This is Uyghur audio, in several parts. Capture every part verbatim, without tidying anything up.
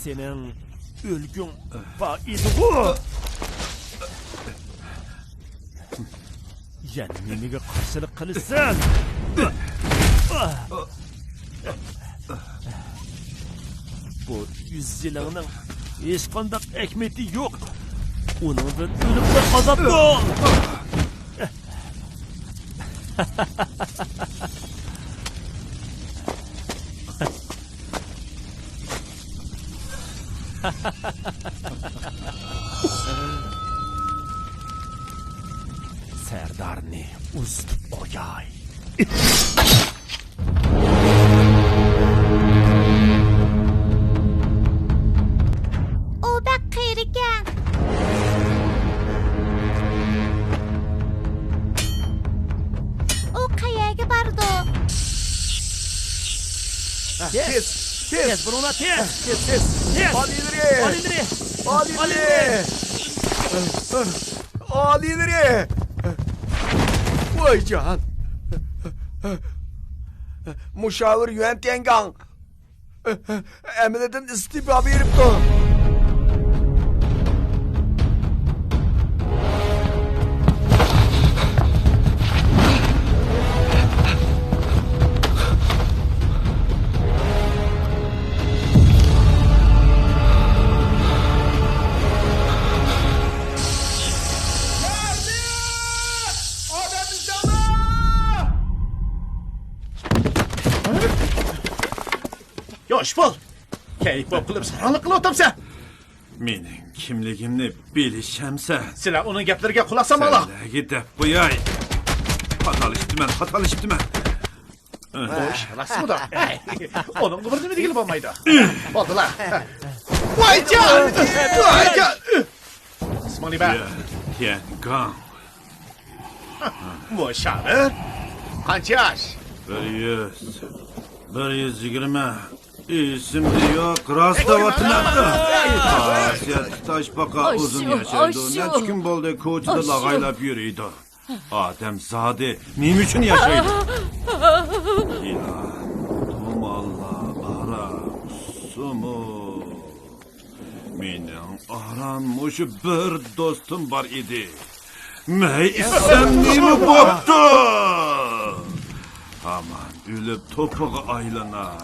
سېنىڭ ئۆلگۈڭ بار ئىدىغۇ؟ يەنە نېمىگە قارشىلىق قىلىسەن؟ بۇ يۈز يىلىڭنىڭ ھېچقانداق ئەھمىيىتى يوق. ئۇنىڭدىن ئۆلۈپلا ئازاد بول! سەردارنى ئۇزىتىپ قوياي. ئۇ بەك قېرىكەن. ئۇ قەيەرگە بارىدۇ؟ تېز، تېز، تېز، بۇرۇڭلار، تېز! تېز، تېز! تېز! ئالىيلىرى! ئالىيلىرى! ئالىيلىرى! ئالىيلىرى! ۋايجان! مۇشاۋىر يۈەن تيەنگاڭ ئەمەلدىن ئىستېپا بېرىپتۇ. ياش بول! كەيپ بولۇپ قېلىپ ساراڭلىق قىلىۋاتامسەن! مېنىڭ كىملىكىمنى بىلىشەمسەن؟ سىلەر ئۇنىڭ گەپلىرىگە قۇلاق سالماڭلار! سەنلەرگە دەپ قوياي! خاتالىشىپتىمەن، خاتالىشىپتىمەن! خوش، راستمۇ دا؟ ئۇنىڭغا بىر نېمە دېگىلى بولمايدۇ. بولدىلا. ۋايجان! ۋايجان! ئىسمىڭ نېمە؟ تيەنگاڭ. مۇشاۋىر؟ قانچە ياش؟ بىر يۈز. بىر يۈز يىگىرمە. ئېسىمدە يوق، راست دەۋاتىمەن. خاسىيەتلىك تاشپاقا ئۇزۇن ياشايدۇ. نەچچە كۈن بولدى كوچىدا لاغايلاپ يۈرىدۇ. ئادەم زادى نېمە ئۈچۈن ياشايدۇ؟ يا، تۇمانلار ئارا سۇمۇ. مېنىڭ ئاران مۇشۇ بىر دوستۇم بار ئىدى. مەي ئىچسەم نېمە بوپتۇ؟ ھامان ئۆلۈپ توپىغا ئايلىنار.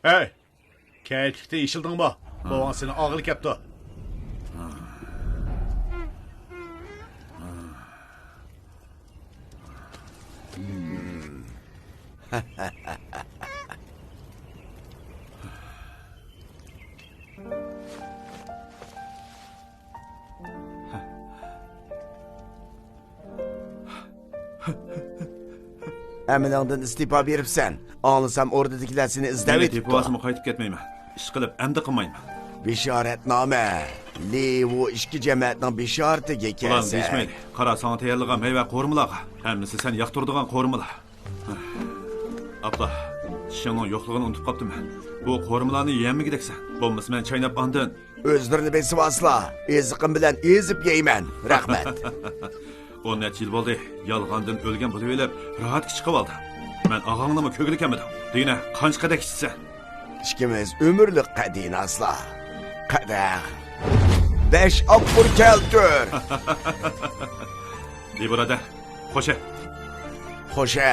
ھەي، كەيتلىكتىن ئېشىلدىڭمۇ؟ بوۋاڭ سېنى ئالغىلى كەپتۇ. ئەمىلىڭدىن ئىستېپا بېرىپسەن. ئاڭلىسام، ئوردىدىكىلەر سېنى ئىزدەۋېتىپتۇ. مېنى تېپىۋالسىمۇ قايتىپ كەتمەيمەن. ئىشقىلىپ، ئەمدى قىلمايمەن. بېشارەتنامە. لى ۋۇ ئىككى جەمەتنىڭ بېشارىتىگە كەلسەك. بۇلارنى دېيىشمەيلى. قارا، ساڭا تەييارلىغان مەيۋە قورۇمىلارغا. ھەممىسى سەن ياقتۇرىدىغان قورۇمىلار. ئاپلا، چىشىڭنىڭ يوقلۇقىنى ئۇنتۇپ قاپتىمەن. بۇ قورۇمىلارنى يېيەلمىگۈدەكسەن. بولمىسا مەن چايناپ ئاندىن. ئۆزلىرىنى بېسىۋالسىلا، ئېزىقىم بىلەن ئېزىپ يەيمەن. رەھمەت. ئون نەچچە يىل بولدى، يالغاندىن ئۆلگەن بولۇۋېلىپ، راھەتكە چىقىۋالدىڭ. مەن ئاغاڭنىمۇ كۆرگىلى كەلمىدىم. دېگىنە، قانچە قەدەك ئىچىسەن؟ ئىككىمىز ئۆمۈرلۈك قەدىناسلار. قەدەھ. بەش ئاپپۇر كەلتۈر. دى بۇرادەر، خوشە. خوشە.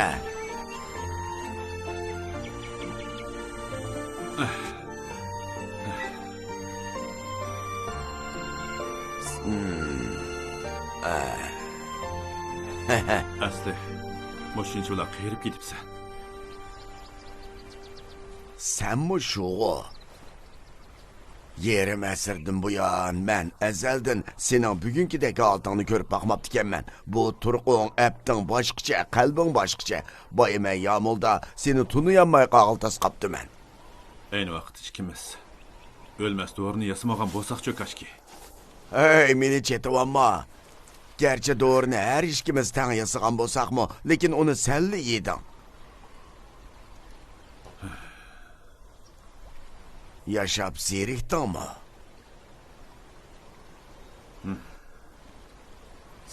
ئەسلى، مۇشۇنچىۋالا قېرىپ كېتىپسەن. سەنمۇ شۇغۇ؟ يېرىم ئەسىردىن بۇيان مەن ئەزەلدىن سېنىڭ بۈگۈنكىدەك ھالىتىڭنى كۆرۈپ باقماپتىكەنمەن. بۇ تۇرقۇڭ، ئەپتىڭ باشقىچە، قەلبىڭ باشقىچە. بايىمەن يامۇلدا سېنى تونۇيالماي قاغىل تاسقاپتىمەن. ئەينى ۋاقىتتا ئىككىمىز ئۆلمەس دورىنى ياسىمىغان بولساقچۇ كاشكى. ھەي، مېنى چېتىۋالما. گەرچە دورىنى ھەر ئىككىمىز تەڭ ياسىغان بولساقمۇ، لېكىن ئۇنى سەنلا يېدىڭ. ياشاپ زېرىكتىڭمۇ؟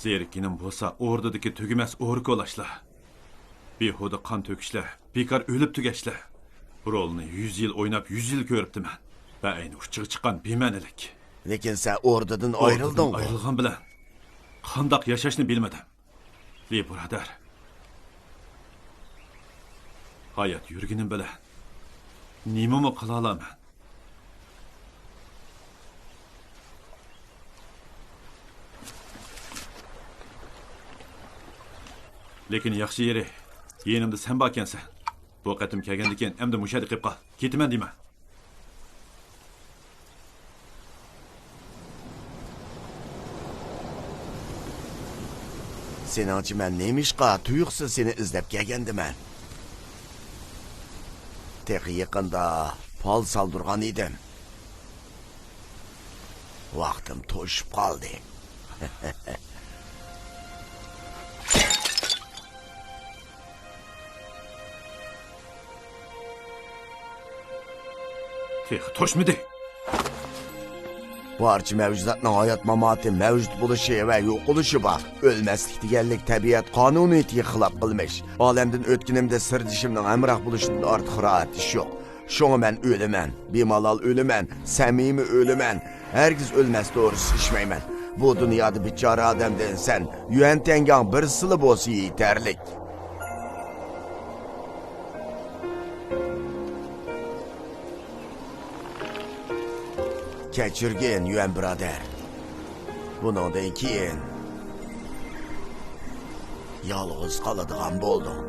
زېرىككىنىم بولسا ئوردىدىكى تۈگىمەس ئورا كولاشلار. بىھۇدە قان تۆكۈشلەر، بىكار ئۆلۈپ تۈگەشلەر. رولنى يۈز يىل ئويناپ، يۈز يىل كۆرۈپتىمەن. بەئەينى ئۇچىغا چىققان بىمەنىلىك. لېكىن سەن ئوردىدىن ئايرىلدىڭغۇ؟ ئايرىلغان بىلەن قانداق ياشاشنى بىلمىدىم. لى بۇرادەر، ھايات يۈرگىنىم بىلەن نېمىمۇ قىلالامەن؟ لېكىن ياخشى يېرى، يېنىمدا سەن باركەنسەن. بۇ قېتىم كەلگەندىكىن ئەمدى مۇشۇ يەردە قېلىپ قال. كېتىمەن دېمە. سېنىڭچە مەن نېمىشقا تۇيۇقسىز سېنى ئىزدەپ كەلگەندىمەن؟ تېخى يېقىندا پال سالدۇرغان ئىدىم. ۋاقتىم توشۇپ قالدى. تېخى توشمىدى. بارچە مەۋجۇداتنىڭ ھايات-ماماتى، مەۋجۇت بولۇشى ۋە يوقىلىشى بار. ئۆلمەسلىك دېگەنلىك تەبىئەت قانۇنىيىتىگە خىلاپ قىلمىش. ئالەمدىن ئۆتكىنىمدە سىردىشىمنىڭ ھەمراھ بولۇشىدىن ئارتۇق راھەت ئىش يوق. شۇڭا مەن ئۆلىمەن. بىمالال ئۆلىمەن. سەمىمىي ئۆلىمەن. ھەرگىز ئۆلمەس دورىسى ئىچمەيمەن. بۇ دۇنيادا بىچارە ئادەمدىن سەن يۈەنتەڭگاڭ بىرسىلا بولسا يېتەرلىك. كەچۈرگىن، يۈەن بۇرادەر. بۇنىڭدىن كېيىن يالغۇز قالىدىغان بولدۇڭ.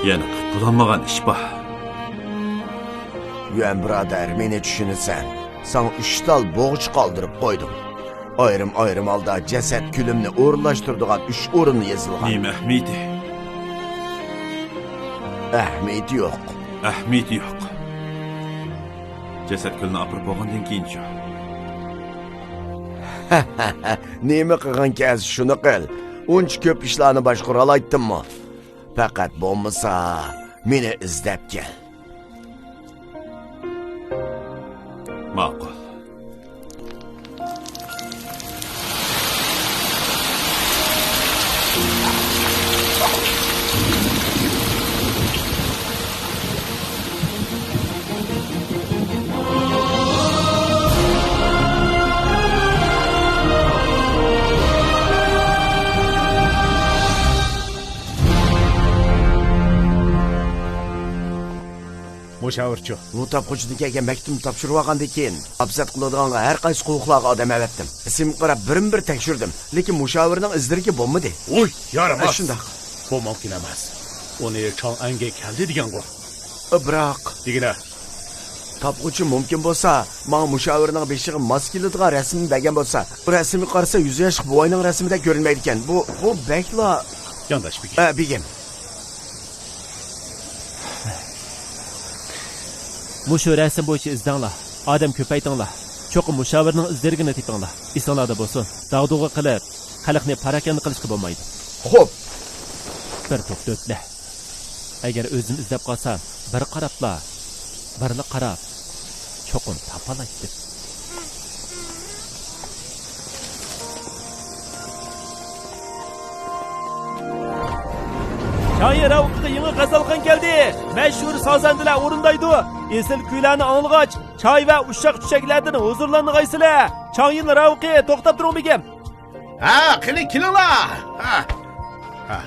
يەنە قىلىپ بولالمىغان ئىش بار. يۈەن بۇرادەر، مېنى چۈشىنىسەن. ساڭا ئۈچ تال بوغچا قالدۇرۇپ قويدۇم. ئايرىم-ئايرىم ھالدا جەسەت كۆلۈمنى ئورۇنلاشتۇرىدىغان ئۈچ ئورۇن يېزىلغان. نېمە ئەھمىيىتى؟ ئەھمىيىتى يوق. ئەھمىيىتى يوق. جەسەت كۆلنى ئاپىرىپ بولغاندىن كېيىنچۇ؟ نېمە قىلغىنكەنسە شۇنى قىل. ئۇنچە كۆپ ئىشلارنى باشقۇرالايتتىممۇ؟ پەقەت بولمىسا، مېنى ئىزدەپ كەل. ماقۇل. مۇشاۋىرچۇ؟ بۇ تاپقۇچىدىن كەلگەن مەكتۇپنى تاپشۇرۇۋالغاندىن كېيىن، ئاپسەت قىلىدىغانغا ھەر قايسى قوۋۇقلارغا ئادەم ئەۋەتتىم. ئىسىمگە قاراپ بىرمۇ بىر تەكشۈردۈم، لېكىن مۇشاۋىرنىڭ ئىزلىرىكى بولمىدى. ۋوي، يارىماس! ئە، شۇنداق. بۇ مۇمكىن ئەمەس. ئۇنى چاڭ ئەنگە كەلدى دېگەنغۇ؟ ئە، بىراق. دېگىنە؟ تاپقۇچى مۇمكىن بولسا، ماڭا مۇشاۋىرنىڭ بېشىغا ماس كېلىدىغان رەسىمنى بەرگەن بولسا، بۇ رەسىمگە قارىسا يۈز ياشلىق بوۋاينىڭ رەسىمىدەك كۆرۈنمەيدىكەن. بۇ، بۇ بەكلا. يانداش بېگىم. ئە، بېگىم. مۇشۇ رەسىم بويىچە ئىزدەڭلار، ئادەم كۆپەيتىڭلار، چوقۇم مۇشاۋىرنىڭ ئىزدىرىگىنى تېپىڭلار. ئېسىڭلاردا بولسۇن، داغدۇغا قىلىپ، خەلقنى پاراكەندە قىلىشقا بولمايدۇ. خوپ. بىر توپ دۆتلە. ئەگەر ئۆزۈم ئىزدەپ قالسام، بىر قاراپلا، بىرلا قاراپ، چوقۇم تاپالايتتىم. شايى راۋقىغا يېڭى غەزەلخان كەلدى. مەشھۇر سازەندىلەر ئورۇندايدۇ. ئېسىل كۈيلەرنى ئاڭلىغاچ، چاي ۋە ئۇششاق چۈشەكلەردىن ھۇزۇرلانغايسىلەر. چاڭيىن راۋقى، توختاپ تۇرۇڭ، بېگىم. ھە، قېنى كېلىڭلار. ھە. ھە.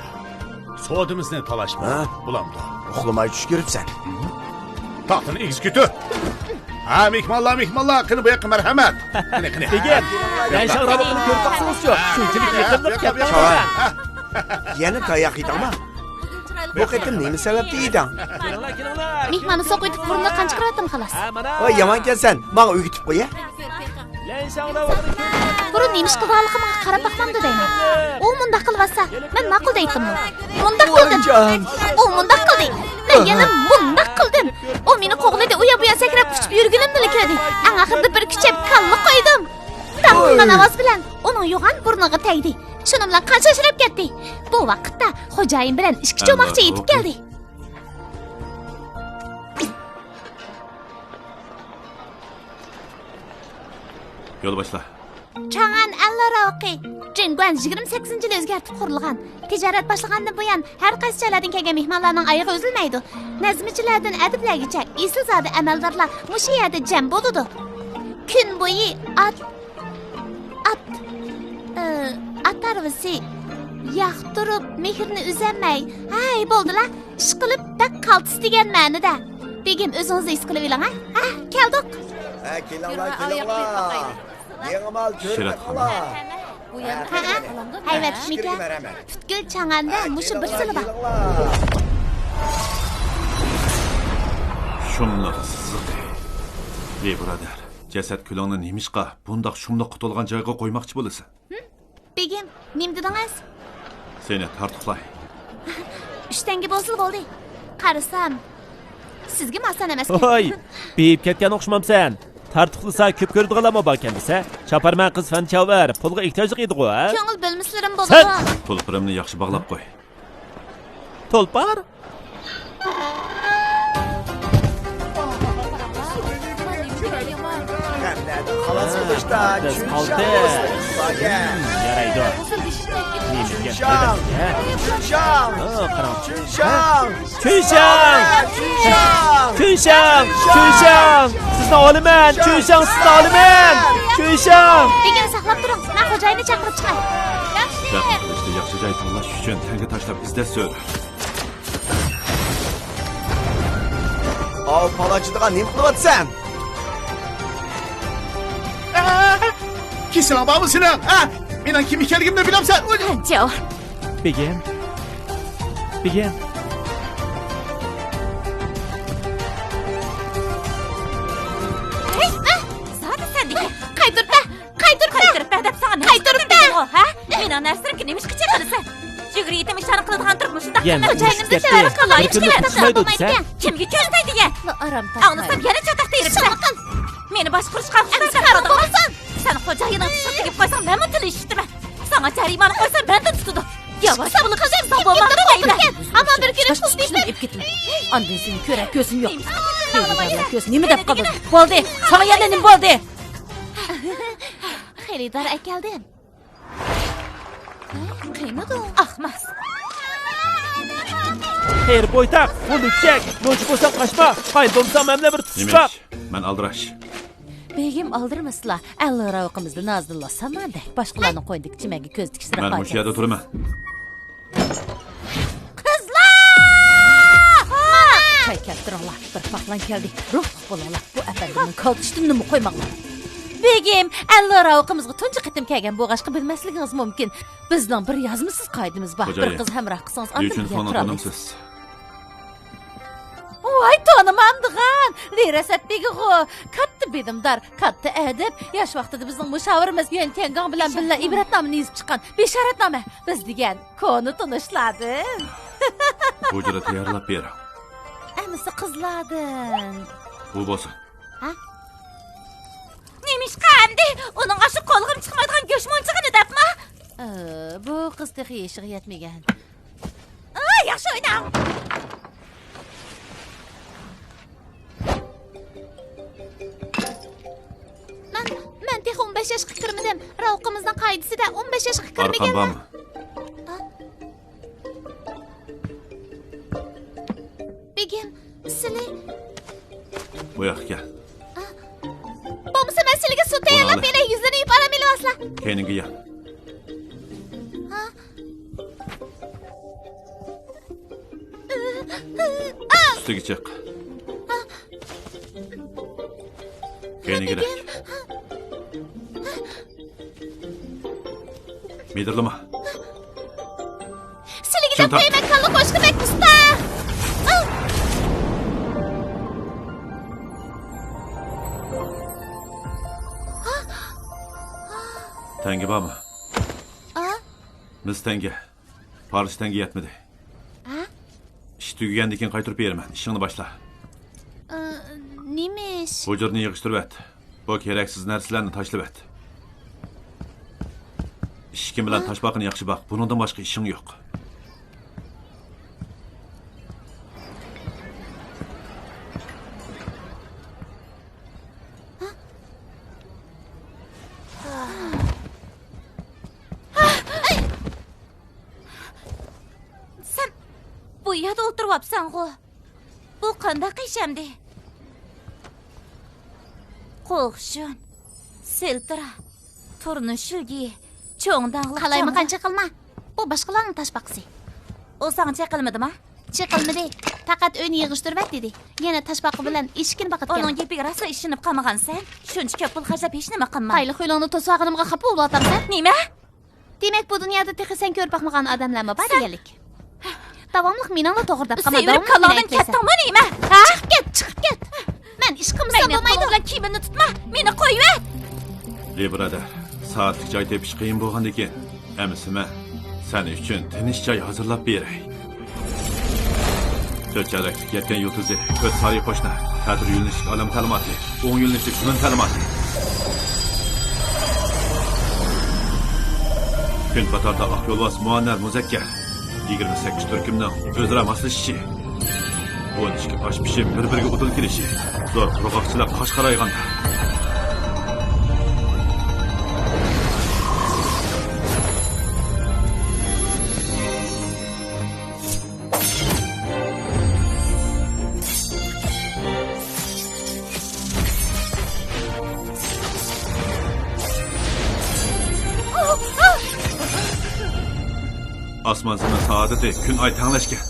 سودىمىزنى تالاشما. ھە؟ بولامدۇ؟ ئۇخلىماي چۈش كۆرۈپسەن. تاختىنى ئېگىز كۆتۈر. ھە، مېھمانلار، مېھمانلار، قېنى بۇ ياققا مەرھەمەت. قېنى، قېنى. بېگىم، يەنشاڭ راۋىقىنى كۆرۈپ باقسىڭىزچۇ؟ شۇنچىلىك يېقىملىق كەپتىڭ. يەنە تاياق يېدىڭما؟ بۇ قېتىم نېمە سەۋەبتىن يېدىڭ؟ مېھماننى سوقۇۋېتىپ بۇرنىنى قان چىقىرىۋەتتىم، خالاس. ۋاي، يامان ئىكەنسەن، ماڭا ئۆگىتىپ قوي، ھە؟ بۇرۇن نېمە ئىش قىلغانلىقىمغا قاراپ باقمامدۇ دەيمەن. ئۇ مۇنداق قىلىۋاتسا، مەن ماقۇل دەيتتىممۇ؟ مۇنداق قىلدىم. ئۇ مۇنداق قىلدى. مەن يەنە مۇنداق قىلدىم. ئۇ مېنى قوغلىدى، ئۇ يا بۇ يا سەكرەپ ئۇچۇپ يۈرگىنىمنىلا كۆردى. ئەڭ ئاخىرىدا بىر كۈچەپ كاللا قويدۇم. داڭ قىلغان ئاۋاز بىلەن ئۇنىڭ يوغان بۇرنىغا تەگدى. شۇنىڭ بىلەن قان شاشىراپ كەتتى. بۇ ۋاقىتتا خوجايىن بىلەن ئىككى چوماقچى يېتىپ كەلدى. يول باشلا. چاڭئەن ئەللا راۋىقى، جىنگۇەن يىگىرمە سەككىزىنچى يىلى ئۆزگەرتىپ قۇرۇلغان. تىجارەت باشلىغاندىن بۇيان، ھەر قايسى جايلاردىن كەلگەن مېھمانلارنىڭ ئايىغى ئۈزۈلمەيدۇ. نەزمىچىلەردىن ئەدىبلەرگىچە ئېسىلزادە ئەمەلدارلار مۇشۇ يەردە جەم بولىدۇ. كۈن بويى ئات، ئات، ئى، ئات ھارۋىسى ياقتۇرۇپ، مېھرىنى ئۈزەلمەي. ھەي، بولدىلا، ئىشقىلىپ بەك قالتىس دېگەن مەنىدە. بېگىم، ئۆزىڭىزنى ھېس قىلىۋېلىڭ، ھە؟ ھە، كەلدۇق. ھە، كېلىڭلار، كېلىڭلار. يېڭى مال كۆرۈپ بېقىڭلار. بۇ يەرنى ھەيۋەتلىكمىكەن؟ پۈتكۈل چاڭئەندە مۇشۇ بىر سىلى بار. شۇملۇق سىزىقى. ئەي بۇرادەر، جەسەت كۈلۈڭنى نېمىشقا بۇنداق شۇملۇققا تولغان جايغا قويماقچى بولىسەن؟ ھىم؟ بېگىم، نېمە دېدىڭىز؟ سېنى تارتۇقلاي. ئۈچ تەڭگە بولسىلا بولدى. قارىسام، سىزگىمۇ ئاسان ئەمەسكەن. ھوي، بېيىپ كەتكەن ئوخشىمامسەن؟ تارتۇقلىسا كۆپ كۆرىدىغانلارمۇ باركەن دېسە، چاپارمەن قىز فەن چاۋەر، پۇلغا ئېھتىياجلىق ئىدىغۇ، ھە؟ كۆڭۈل بۆلمىسىلىرىم بولىدۇ. سەت! تۇلپىرىمنى ياخشى باغلاپ قوي. تۇلپار؟ غەملەردىن خالاس بولۇشتا چۈنشاڭ بولسۇن. يارايدۇ. چۈنشاڭ! چۈنشاڭ! چۈنشاڭ! چۈنشاڭ! چۈنشاڭ! چۈنشاڭ! سىزنى ئالىمەن! چۈنشاڭ، سىزنى ئالىمەن! چۈنشاڭ! بېگىم، ساقلاپ تۇرۇڭ، مەن خوجايىننى چاقىرىپ چىقاي. ياخشى. ياخشى جاي تاللاش ئۈچۈن تەڭگە تاشلاپ ئىزدەش زۆرۈر. ئاۋۇ پالاچىدىغا نېمە قىلىۋاتىسەن؟ كېسىڭ بارمۇ سېنىڭ؟ ھە؟ مېنىڭ كىم ئىكەنلىكىمنى بىلەمسەن؟ جاۋ. بېگىم. بېگىم. ھەي، زادى سەن دېگەن. قايتۇرۇپ بەر، قايتۇرۇپ بەر. قايتۇرۇپ بەر دەپ ساڭا نېمە قايتۇرۇپ بەر دېدىمغۇ، ھە؟ مېنىڭ نەرسىلىرىمگە نېمىشقا چېقىلىسەن؟ شۇ يەتتىم ئىشارە قىلىدىغان تۇرۇپ مۇشۇنداق يەنە قىلىپ، ئىشىكتە تەۋەلىك قىلىدىغان بىر كۈنى چىقمايدۇ دېسە. كىمگە كۆرسىتەي دېگەن؟ ئارام تاپماي. ئاڭلىسام يەنە چاتاق تېرىپسەن. مېنى باشقۇرۇشقا ئەمسە قارىغۇ بولسۇن. سەن خوجايىنىڭ چىشىغا تېگىپ قويساڭ، مەنمۇ تىل ئىشىتىمەن. ساڭا جەرىمانە قويسا، مەندىن تۇتىدۇ. ياۋاش بولۇپ، ساق بولماقنى دەيمەن. ئەمما بىر كۈنى پۇل دېسەم. ئېلىپ كېتىڭ. ئاندىن سېنى كۆرەر كۆزۈم يوق. خېرىدارلار كۆرسە نېمە دەپ قالىدۇ؟ بولدى، ساڭا يەنە نېمە بولدى؟ خېرىدار ئەكەلدىم. قىينىدۇ. ئاقماس. خېرى بويتاق، بۇ لۈكچەك، نوچى بولساڭ قاچما، قايىل بولمىساڭ مەملە بىر تۇتۇشقاق. نېمىش؟ مەن ئالدىراش. بېگىم ئالدىرىمىسىلا، ئەللا راۋىقىمىزدا نازىنىنلار ساماندەك، باشقىلارنىڭ قوينىدىكى چىمەنگە كۆز تىكىشنى مەن مۇشۇ يەردە تۇرىمەن. قىزلار! چاي كەلتۈرۈڭلار، بىر پاقلان كەلدى. روھلۇق بولۇڭلار، بۇ ئەپەندىمنىڭ كالتىشتىنىمۇ قويماڭلار. بېگىم، ئەللا راۋىقىمىزغا تۇنجى قېتىم كەلگەن بولغاچقا بىلمەسلىكىڭىز مۇمكىن. بىزنىڭ بىر يازمىسىز قائىدىمىز بار. بىر قىز ھەمراھ قىلسىڭىز، ئاندىن بىلگەن تۇرالايسىز. ۋاي، تونۇمامدىغان! لى رەسەت بېگىغۇ! كاتتا بىلىمدار، كاتتا ئەدىب، ياش ۋاقتىدا بىزنىڭ مۇشاۋىرىمىز يۈەن تيەنگاڭ بىلەن بىللە ئىبرەتنامىنى يېزىپ چىققان. بېشارەتنامە، بىز دېگەن كونا تونۇشلاردىن. ھۇجرا تەييارلاپ بېرىڭ. ئەمىسە قىزلاردىن. بۇ بولسۇن. ھە؟ نېمىشقا ئەمدى؟ ئۇنىڭ ئاشۇ قولىغىمۇ چىقمايدىغان گۆش مونچىقىنى دەپما؟ ئى، بۇ قىز تېخى يېشىغا يەتمىگەن. ئاي، ياخشى ئويناڭ. مەن، مەن تېخى ئون بەش ياشقا كىرمىدىم. راۋقىمىزنىڭ قائىدىسىدە ئون بەش ياشقا كىرمىگەنلەر. ئارقام بارمۇ؟ ھە؟ بېگىم، سىلى. بۇ ياققا كەل. بولمىسا مەن سىلىگە سۇ تەييارلاپ بېرەي، يۈزلىرىنى يۇيۇپ ئارام ئېلىۋالسىلا. كەينىڭگە يان. ھا؟ ئۈستىگە چىق. كەينىگىرەك. مىدىرلىما. سىلىگە دەپ قويىمەن، كاللا قوشقا بەك ئۇستا. ئاما. ئا؟ مىس تەڭگە. پارچە تەڭگە يەتمىدى. ھە؟ ئىش تۈگىگەندىن كېيىن قايتۇرۇپ بېرىمەن. ئىشىڭنى باشلا. ئا، نېمە ئىش؟ ھۇجرىنى يىغىشتۇرۇۋەت. بۇ كېرەكسىز نەرسىلەرنى تاشلىۋەت. ئىشىكىڭ بىلەن ھە؟ تاشپاقىنى ياخشى باق. بۇنىڭدىن باشقا ئىشىڭ يوق. سەن بۇ يەردە ئولتۇرۇۋاپسەنغۇ؟ بۇ قانداق ئىش ئەمدى؟ قوغشۇن، سىلتىرا، تۇرنۇش شۆلگىيى، چوڭ داڭلىق قالايمىقان چېقىلما. بۇ باشقىلارنىڭ تاشپاقىسى. ئۇ ساڭا چېقىلمىدىما؟ چېقىلمىدى. پەقەت ئۆينى يىغىشتۇرۇۋەت دېدى. يەنە تاشپاقى بىلەن ئىشىكىنى باقىدىكەن. ئۇنىڭ گېپىگە راسا ئىشىنىپ قالمىغانسەن. شۇنچە كۆپ پۇل خەجلەپ ھېچنېمە قىلما. بايلىق ھۆلۈڭنى توسۇۋالغىنىمغا خاپا بولۇۋاتامسەن؟ نېمە؟ دېمەك، بۇ دۇنيادا تېخى سەن كۆرۈپ باقمىغان ئادەملەرمۇ بار دېگەنلىك. داۋاملىق مېنىڭلا توغرا دەپ قالما، سىيرىپ داۋاملىق مېنى كاللاڭدىن ئەيىبلەيسەن. كەتتىڭمۇ نېمە؟ ھە؟ چىقىپ كەت، چىقىپ كەت. مەن ئىش قىلمىسام بولمايدۇ. مەينەت قولۇڭ بىلەن كىيىمىمنى تۇتما، مېنى قويۇۋەت. لى بۇرادەر، سائەتلىك جاي تېپىش قىيىن بولغاندىكىن، ئەمىسە مەن سەن ئۈچۈن تىنچ جاي ھازىرلاپ بېرەي. تۆت چەررەكلىك يەتكەن يۇلتۇزى، تۆت سارى قوشنا، تەتۈر يۆنىلىشلىك ئالەم تەلىماتى، ئوڭ يۆنىلىشلىك زېمىن تەلىماتى. كۈن پاتاردا ئاق يولۋاس مۇئەننەر مۇزەككەر، يىگىرمە سەككىز تۈركۈمنىڭ ئۆزئارا ماسلىشىشى، ئون ئىككى ئاشپىشىم بىر-بىرىگە ئۇدۇل كېلىشى، زور قۇرغاقچىلىق قاش قارايغاندا. ئاسمان زېمىن سائادىتى، كۈن ئاي تەڭلەشكەن.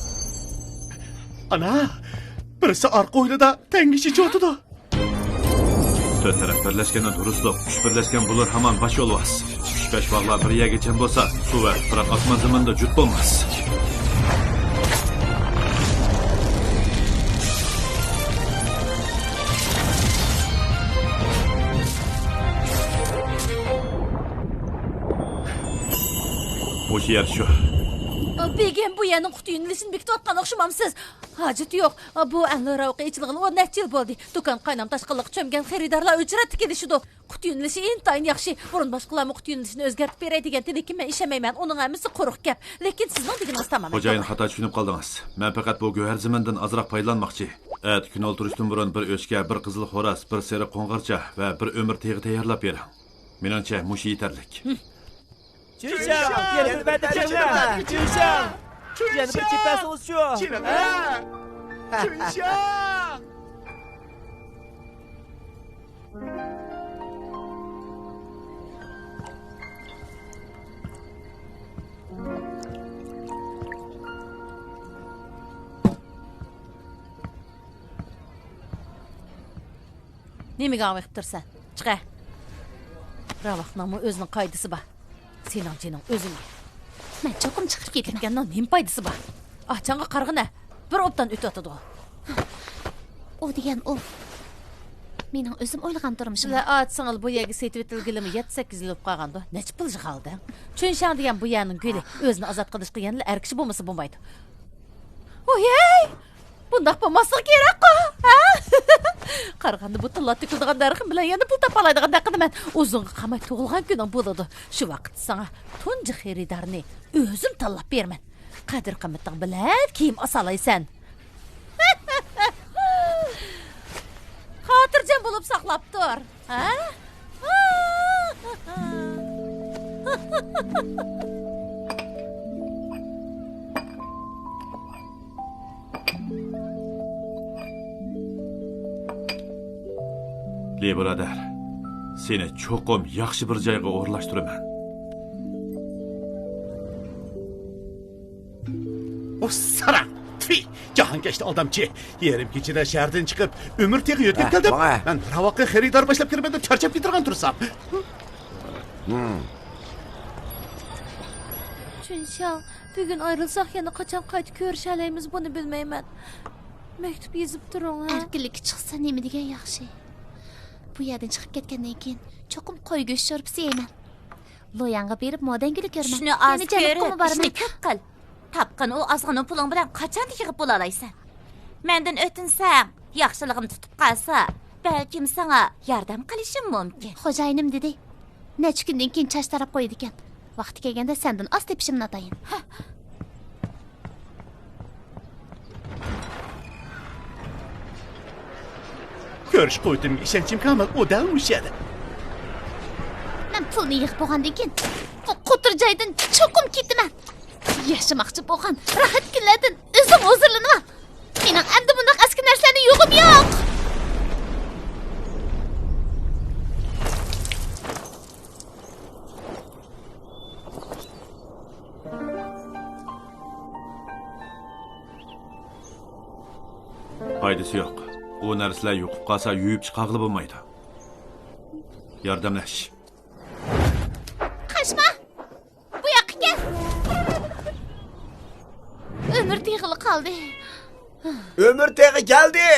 ئانا، بىرسى ئارقا ھويلىدا تەڭگە چېچىۋاتىدۇ. تۆت تەرەپ بىرلەشكەندە دۇرۇسلۇق، ئۈچ بىرلەشكەن بولۇر ھامان باش يولۋاس. ئۈچ بەش باغلار بىر يەرگە جەم بولسا، سۇ ۋە تۇپراق ئاسمان زېمىندا جۈت بولماس. مۇشۇ يەر شۇ. بېگىم، بۇ يەرنىڭ قۇتى يۆنىلىشىنى بېكىتىۋاتقان ئوخشىمامسىز؟ ھاجىتى يوق. بۇ ئەنلۇ راۋىقى ئېچىلغىلى ئون نەچچە يىل بولدى. دۇكان قاينام تاشقىنلىققا چۆمگەن خېرىدارلار ئۆچرەتتە كېلىشىدۇ. قۇت يۆنىلىشى ئىنتايىن ياخشى. بۇرۇن باشقىلارمۇ قۇت يۆنىلىشىنى ئۆزگەرتىپ بېرەي دېگەنتى، لېكىن مەن ئىشەنمەيمەن. ئۇنىڭ ھەممىسى قۇرۇق گەپ. لېكىن سىزنىڭ دېگىنىڭىز تامامەن توغرا. خوجايىن خاتا چۈشىنىپ قالدىڭىز. مەن پەقەت بۇ گۆھەر زېمىندىن ئازراق پايدىلانماقچى. ئەتە كۈن ئولتۇرۇشتىن بۇرۇن بىر ئۆچكە، بىر قىزىل خوراز، بىر سېرىق قوڭغۇرچا ۋە بىر ئۆمۈر تېغى تەييارلاپ بېرىڭ. مېنىڭچە، مۇشۇ يېتەرلىك. چۈنشاڭ، يەنە بىر بەتە چېلىڭە. چۈنشاڭ، يەنە بىر چېپەسىڭىزچۇ؟ ھە؟ چۈنشاڭ! نېمىگە ئاڭۋېقىپ تۇرسەن؟ چىقە! راۋاقنىڭمۇ ئۆزىنىڭ قائىدىسى بار. سېنىڭ جېنىڭ ئۆزۈڭگە. مەن چوقۇم چىقىپ كېتىمەن. كەتكەننىڭ نېمە پايدىسى بار؟ ئاچاڭغا قارىغىنە، بىر ئوبدان ئۆتۈۋاتىدىغۇ. ئۇ دېگەن ئۇ. مېنىڭ ئۆزۈم ئويلىغان تۇرمۇشۇم. سىلەر ئاچا-سىڭىل بۇ يەرگە سېتىۋېتىلگىلىمۇ يەتتە-سەككىز يىل بولۇپ قالغاندۇ. نەچچە پۇل يىغالدىڭ؟ چۈنشاڭ دېگەن بۇ يەرنىڭ گۈلى. ئۆزىنى ئازاد قىلىشقا يەنىلا ئەر كىشى بولمىسا بولمايدۇ. ۋويەي! بۇنداق بولماسلىقى كېرەكقۇ، ھە؟ قارىغاندا بۇ تىللار تۆكۈلىدىغان دەرىخىم بىلەن يەنە پۇل تاپالايدىغاندەك قىلىمەن. ئۇزۇنغا قالماي تۇغۇلغان كۈنۈڭ بولىدۇ. شۇ ۋاقىتتا ساڭا تۇنجى خېرىدارنى ئۆزۈم تاللاپ بېرىمەن. قەدىر-قىممىتىڭ بىلەن كىيىم ئاسالايسەن. خاتىرجەم بولۇپ ساقلاپ تۇر. ھە؟ لى بۇرادەر، سېنى چوقۇم ياخشى بىر جايغا ئورۇنلاشتۇرىمەن. ئۇسساراڭ! تۈي! جاھانكەشتە ئالدامچى! يېرىم كېچىدە شەھەردىن چىقىپ، ئۆمۈر تېغى يۆتكەپ كەلدىم. ماڭا. مەن راۋاققا خېرىدار باشلاپ كىرىمەن دەپ چارچاپ كېتىدىغان تۇرسام. چۈنشاڭ، بۈگۈن ئايرىلساق يەنە قاچان قايتا كۆرۈشەلەيمىز، بۇنى بىلمەيمەن. مەكتۇپ يېزىپ تۇرۇڭ، ھە؟ ئەركىنلىككە چىقسا نېمە دېگەن ياخشى. بۇ يەردىن چىقىپ كەتكەندىن كېيىن چوقۇم قوي گۆشى شورپىسى يەيمەن. لوياڭغا بېرىپ مودەڭگىلىك كۆرمە. چۈشنى ئاز يەنە جەنۇب كۆرۈپ، قۇمى بارما؟ ئىشنى كۆپ قىل. تاپقان ئۇ ئازغىنە پۇلۇڭ بىلەن قاچاندا يىغىپ بولالايسەن؟ مەندىن ئۆتۈنسەڭ، ياخشىلىقىم تۇتۇپ قالسا، بەلكىم ساڭا ياردەم قىلىشىم مۇمكىن. خوجايىنىم دېدى، نەچچە كۈندىن كېيىن چاچ تاراپ قويىدىكەن. ۋاقتى كەلگەندە سەندىن ئاز تېپىشىمنى ئاتايىن. كۆرۈش قۇۋۋىتىمگە ئىشەنچىم كامىل، ئۇ دەل مۇشۇ يەردە. مەن پۇلنى يىغىپ بولغاندىن كېيىن، بۇ قوتۇر جايدىن چوقۇم كېتىمەن. ياشىماقچى بولغان راھەت كۈنلەردىن ئۆزۈڭ ھۇزۇرلىنىۋال. مېنىڭ ئەمدى بۇنداق ئەسكى نەرسىلەرنى يوغۇم يوق. پايدىسى يوق. ئۇ نەرسىلەر يۇقۇپ قالسا، يۇيۇپ چىقارغىلى بولمايدۇ. ياردەملەش. قاچما! بۇ ياققا كەل! ئۆمۈر تېغىلا قالدى. ئۆمۈر تېغى كەلدى!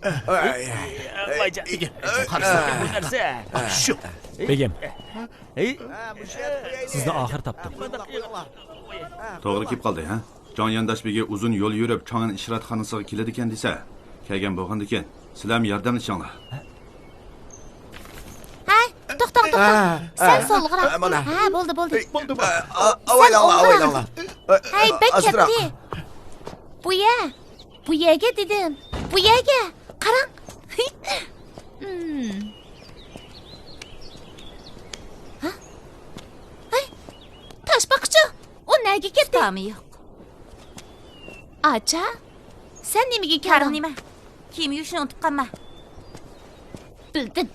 ئاي، ئاي. ۋايجان، قارىساڭ بۇ نەرسە. شۇ. بېگىم، سىزنى ئاخىر تاپتۇق. توغرا كېلىپ قالدى، ھە؟ جاڭ يانداش بېگى ئۇزۇن يول يۈرۈپ، چاڭئەن ئىشراتخانىسىغا كېلىدىكەن دېسە، كەلگەن بولغاندىكىن، سىلەرمۇ ياردەملىشىڭلار. ھەي، توختاڭ، توختاڭ. سەل سولغىراق. مانا. ھە، بولدى، بولدى. بولدى، بولدى. ئاۋايلاڭلار، ئاۋايلاڭلار. ھەي، بەك كەتتى. بۇ يە، بۇ يەگە دېدىم. بۇ يەگە. قاراڭ. ھە؟ ھەي، تاشپاقىچۇ؟ ئۇ نەگە كەتتى؟ ئۇستامى يوق. ئاچا، سەن نېمىگە كەلدىڭ؟ كارىڭ نېمە؟ كىيىم يۇيۇشنى ئۇنتۇپ قالما. بىلدىم.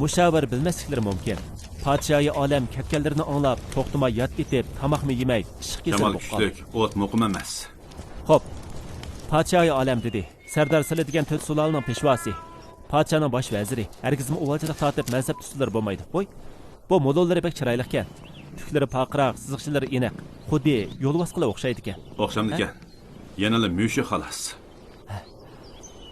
مۇشاۋىر بىلمەسلىكلىرى مۇمكىن. پادىشاھى ئالەم كەتكەنلىرىنى ئاڭلاپ، توختىماي يات ئېتىپ، تاماقمۇ يېمەي، ئىششىق كېسەل شامال بولۇپ قالدى. كۈچلۈك، ئوت مۇقىم ئەمەس. خوپ. پادىشاھى ئالەم دېدى. سەردار سىلى دېگەن تۆت سۇلالىنىڭ پېشۋاسى. پادىشاھنىڭ باش ۋەزىرى. ھەرگىزمۇ ئۇۋالچىلىق تارتىپ مەنسەپ تۇتسىلىرى بولمايدۇ. ۋوي، بۇ مولۇنلىرى بەك چىرايلىقكەن. تۈكلىرى پارقىراق، سىزىقچىلىرى ئېنىق. خۇددى يولۋاسقىلا ئوخشايدىكەن. ئوخشامدىكەن. ھە؟ يەنىلا مۈشۈ خالاس.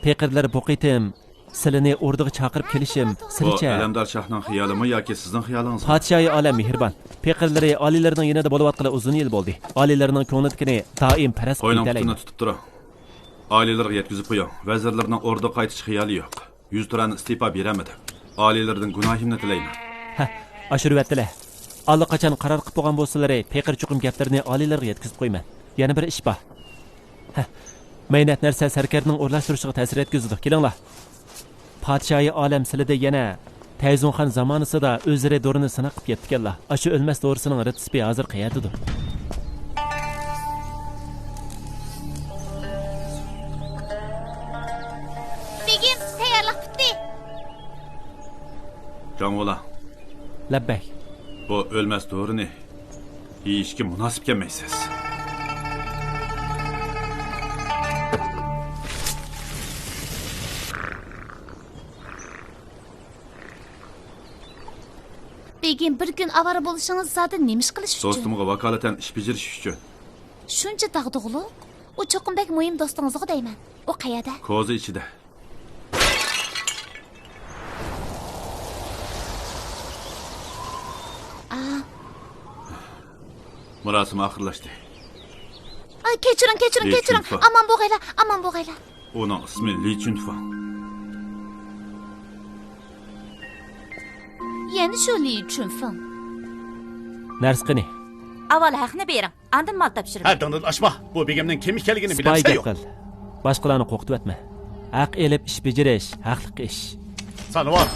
پېقىرلىرى بۇ قېتىم سىلىنى ئوردىغا چاقىرىپ كېلىشىم بۇ سىلىچە؟ ئەلەمدار شاھنىڭ خىيالىمۇ ياكى سىزنىڭ خىيالىڭىزمۇ؟ پادىشاھى ئالەم مېھرىبان. پېقىرلىرى ئالىيلىرىنىڭ يېنىدا بولۇۋاتقىلى ئۇزۇن يىل بولدى. ئالىيلىرىنىڭ كۆڭلىدىكىنى دائىم پەرەز قىلىپ قويۇڭ، كېتەلەيمەن. پۇتىنى تۇتۇپ تۇرۇڭ. ئالىيلىرىغا يەتكۈزۈپ قويۇڭ. ۋەزىرلىرىنىڭ ئوردىغا قايتىش خىيالى يوق. يۈزتۇرانە ئىستېپا بېرەلمىدىم. ئالىيلىرىدىن گۇناھىمنى تىلەيمەن. ھە، ئاشۇرۇۋەتتىلە. ئاللىقاچان قارار قىلىپ بولغان بولسىلىرى، پېقىر چوقۇم گەپلىرىنى ئالىيلىرىغا يەتكۈزۈپ قويىمەن. يەنە بىر ئىش بار. ھە، مەينەت نەرسە سەركەردىنىڭ ئورۇنلاشتۇرۇشىغا تەسىر يەتكۈزىدۇ. كېلىڭلار. پادىشاھى ئالەم سىلىدە يەنە تەيزۇڭخان زامانىسىدا ئۆزلىرى دورىنى سىناق قىلىپ يەپتىكەنلا. ئاشۇ ئۆلمەس دورىسىنىڭ رېتسېپى ھازىر قەيەردىدۇ؟ بېگىم، تەييارلىق پۈتتى. جاڭۋۇلا. لەببەي. بۇ ئۆلمەس دورىنى يېيىشكە مۇناسىپ كەلمەيسىز. بېگىم، بىر كۈن ئاۋارە بولۇشىڭىز زادى نېمە ئىش قىلىش ئۈچۈن؟ دوستۇمغا ۋاكالىتەن ئىش بېجىرىش ئۈچۈن. شۇنچە داغدۇغىلىق؟ ئۇ چوقۇم بەك مۇھىم دوستىڭىزغۇ دەيمەن. ئۇ قەيەردە؟ كوزا ئىچىدە. ئا. مۇراسىم ئاخىرلاشتى. ئا، كەچۈرۈڭ، كەچۈرۈڭ، لى كەچۈرۈڭ. چۈنفېڭ. ئامان بولغايلا، ئامان بولغايلا. ئۇنىڭ ئىسمى لى چۈنفېڭ. يەنە شۇ لى چۈنفېڭ. نەرسە قېنى؟ ئاۋۋال ھەقنى بېرىڭ. ئاندىن مال تاپشۇرىمەن. ھەددىڭدىن ئاشما. بۇ بېگىمنىڭ كىم ئىكەنلىكىنى سىپايى بىلەمسەن گەپ يوق؟ قىل. باشقىلارنى قورقۇتۇۋەتمە. ھەق ئېلىپ ئىش بېجىرىش، ھەقلىق ئىش. سانىۋال.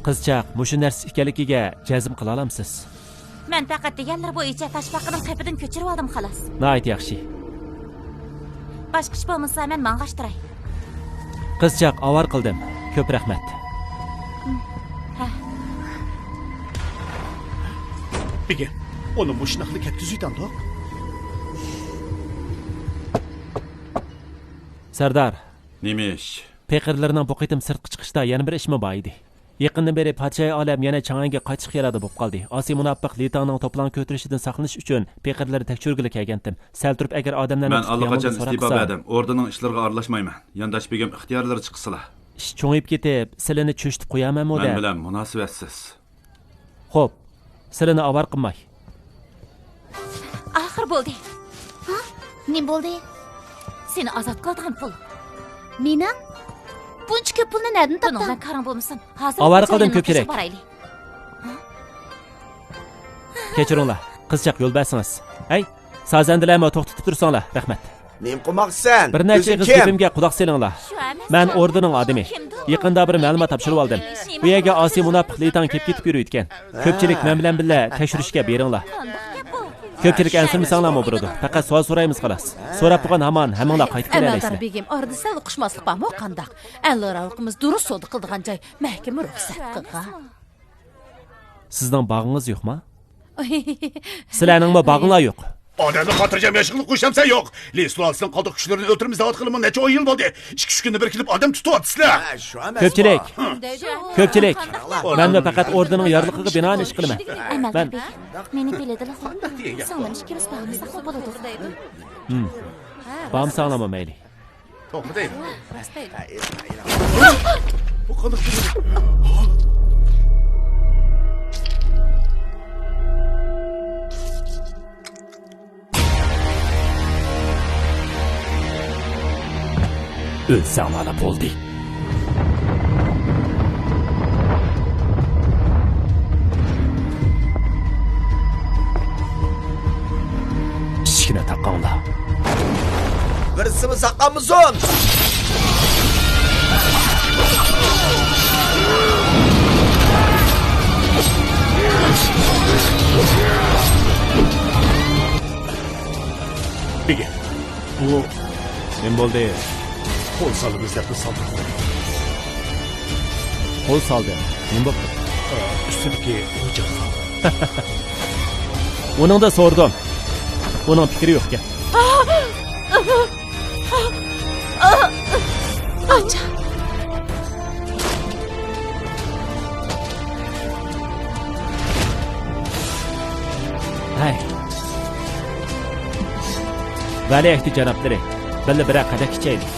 قىزچاق مۇشۇ نەرسە ئىكەنلىكىگە جەزم قىلالامسىز؟ مەن پەقەت دېگەنلىرى بويىچە تاشپاقىنىڭ قېپىدىن كۆچۈرۈۋالدىم، خالاس. ناھايىتى ياخشى. باشقا ئىش بولمىسا، مەن ماڭغاچ تۇراي. قىزچاق، ئاۋارە قىلدىم. كۆپ رەھمەت. ھە. بېگىم، ئۇنى مۇشۇنداقلا كەتكۈزۈۋېتەمدۇق؟ سەردار. نېمە ئىش؟ پېقىرلىرىنىڭ بۇ قېتىم سىرتقا چىقىشتا يەنە بىر ئىشمۇ بار ئىدى. يېقىندىن بېرى پادىشاھى ئالەم يەنە چاڭئەنگە قايتىشقا ئىرادە بولۇپ قالدى. ئاسىي مۇناپىق لى تاڭنىڭ توپىلاڭ كۆتۈرۈشىدىن ساقلىنىش ئۈچۈن پېقىرلىرى تەكشۈرگىلى كەلگەنتىم. سەل تۇرۇپ ئەگەر ئادەملەرنىڭ مەن ئاللىقاچان ئىستېپا بەردىم. ئوردىنىڭ ئىشلىرىغا ئارىلاشمايمەن. يانداش بېگىم ئىختىيارلىرى چىقسىلا. ئىش چوڭىيىپ كېتىپ، سىلىنى چۆچۈتۈپ قويامەنمۇ دەپ. مەن بىلەن مۇناسىۋەتسىز. خوپ، سىلىنى ئاۋارە قىلماي. ئاخىر بولدى. ھە؟ نېمە بولدى؟ سېنى ئازاد قىلىدىغان پۇل. مېنىڭ؟ بۇنچە كۆپ پۇلنى نەدىن تاپتىڭ؟ بۇنىڭ بىلەن كارىڭ بولمىسۇن. ھازىر ئاۋارە قىلدىم كۆپچىلىك. بارايلى. كەچۈرۈڭلار، قىزچاق يول بەرسىڭىز. ھەي، سازەندىلەرمۇ توختىتىپ تۇرساڭلار، رەھمەت. نېمە قىلماقچىسەن؟ بىر نەچچە ئىگىز گېپىمگە قۇلاق سېلىڭلار. مەن ئوردىنىڭ ئادىمى. يېقىندا بىر مەلۇمات تاپشۇرۇۋالدىم. بۇ يەرگە ئاسىي مۇناپىق لى تاڭ كېلىپ كېتىپ يۈرۈيدىكەن. كۆپچىلىك مەن بىلەن بىللە تەكشۈرۈشكە بېرىڭلار. كۆپچىلىك ئەنسىرىمىسەڭلارمۇ بولىدۇ. پەقەت سوئال سورايمىز خالاس. سوراپ بولغان ھامان ھەممىڭلار قايتىپ كېلەلەيسىلەر. ئەمەلدار بېگىم، ئارىدا سەل ئۇقۇشماسلىق بارمۇ قانداق؟ ئەنلارا ھالقىمىز دۇرۇس سودا قىلىدىغان جاي، مەھكىمە رۇخسەت قىلغان. سىزنىڭ باغىڭىز يوقما؟ سىلەرنىڭمۇ باغىڭلار يوق. ئادەمنى خاتىرجەم ياشىغىلى قوشامسەن يوق. لى سۇلالىسىنىڭ قالدۇق كۈچلىرىنى ئۆلتۈرمىز دەۋاتقىلىمۇ نەچچە ئون يىل بولدى. ئىككى ئۈچ كۈندە بىر كېلىپ ئادەم تۇتۇۋاتىسىلەر. كۆپچىلىك. كۆپچىلىك. مەنمۇ پەقەت ئوردىنىڭ يارلىقىغا بىنائەن ئىش قىلىمەن. ئەمەلدار بېگىم، مېنى بىلىدىلا. سىڭلىم ئىككىمىز بارمىساقمۇ بولىدۇ. ھىم. بارمىساڭلارمۇ مەيلى. توختايلى. بۇ قانداق؟ ئۆلسەڭلارلا بولدى. ئىشىكنى تاقاڭلار. بىرسىمۇ ساقلانمىسۇن! بېگىم، بۇ نېمە بولدى؟ قول سالىمىز دەپلا سالدۇق. قول سالدى. نېمە بوپتۇ؟ ئۈستىدىكى خوجا. ئۇنىڭدىن سورىدىم. ئۇنىڭ پىكرى يوقكەن. ئاچا. ھەي. ۋەلىئەھدى جانابلىرى، بىللە بىرەر قەدەھ ئىچەيلى.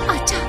ئاچا.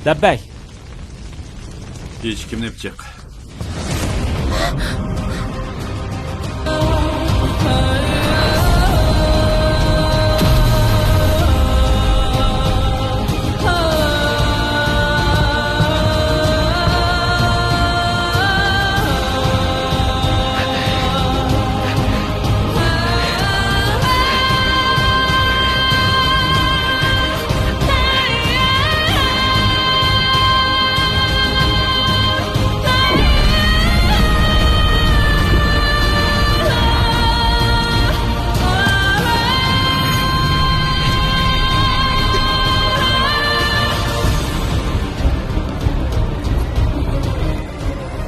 لەببەي. ئىشىكىمنى ئېچىپ چىق.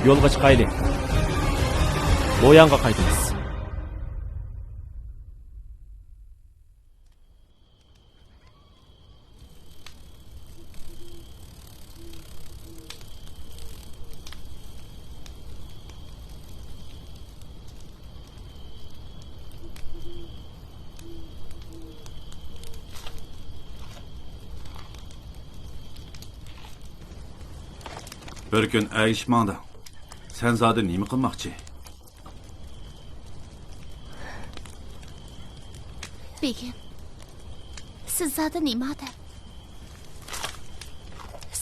يولغا چىقايلى. بۇ يانغا قايتىمىز. بىر كۈن ئەگىشىپ ماڭدىڭ. سەن زادى نېمە قىلماقچى؟ بېگىم، سىز زادى نېمە ئادەم؟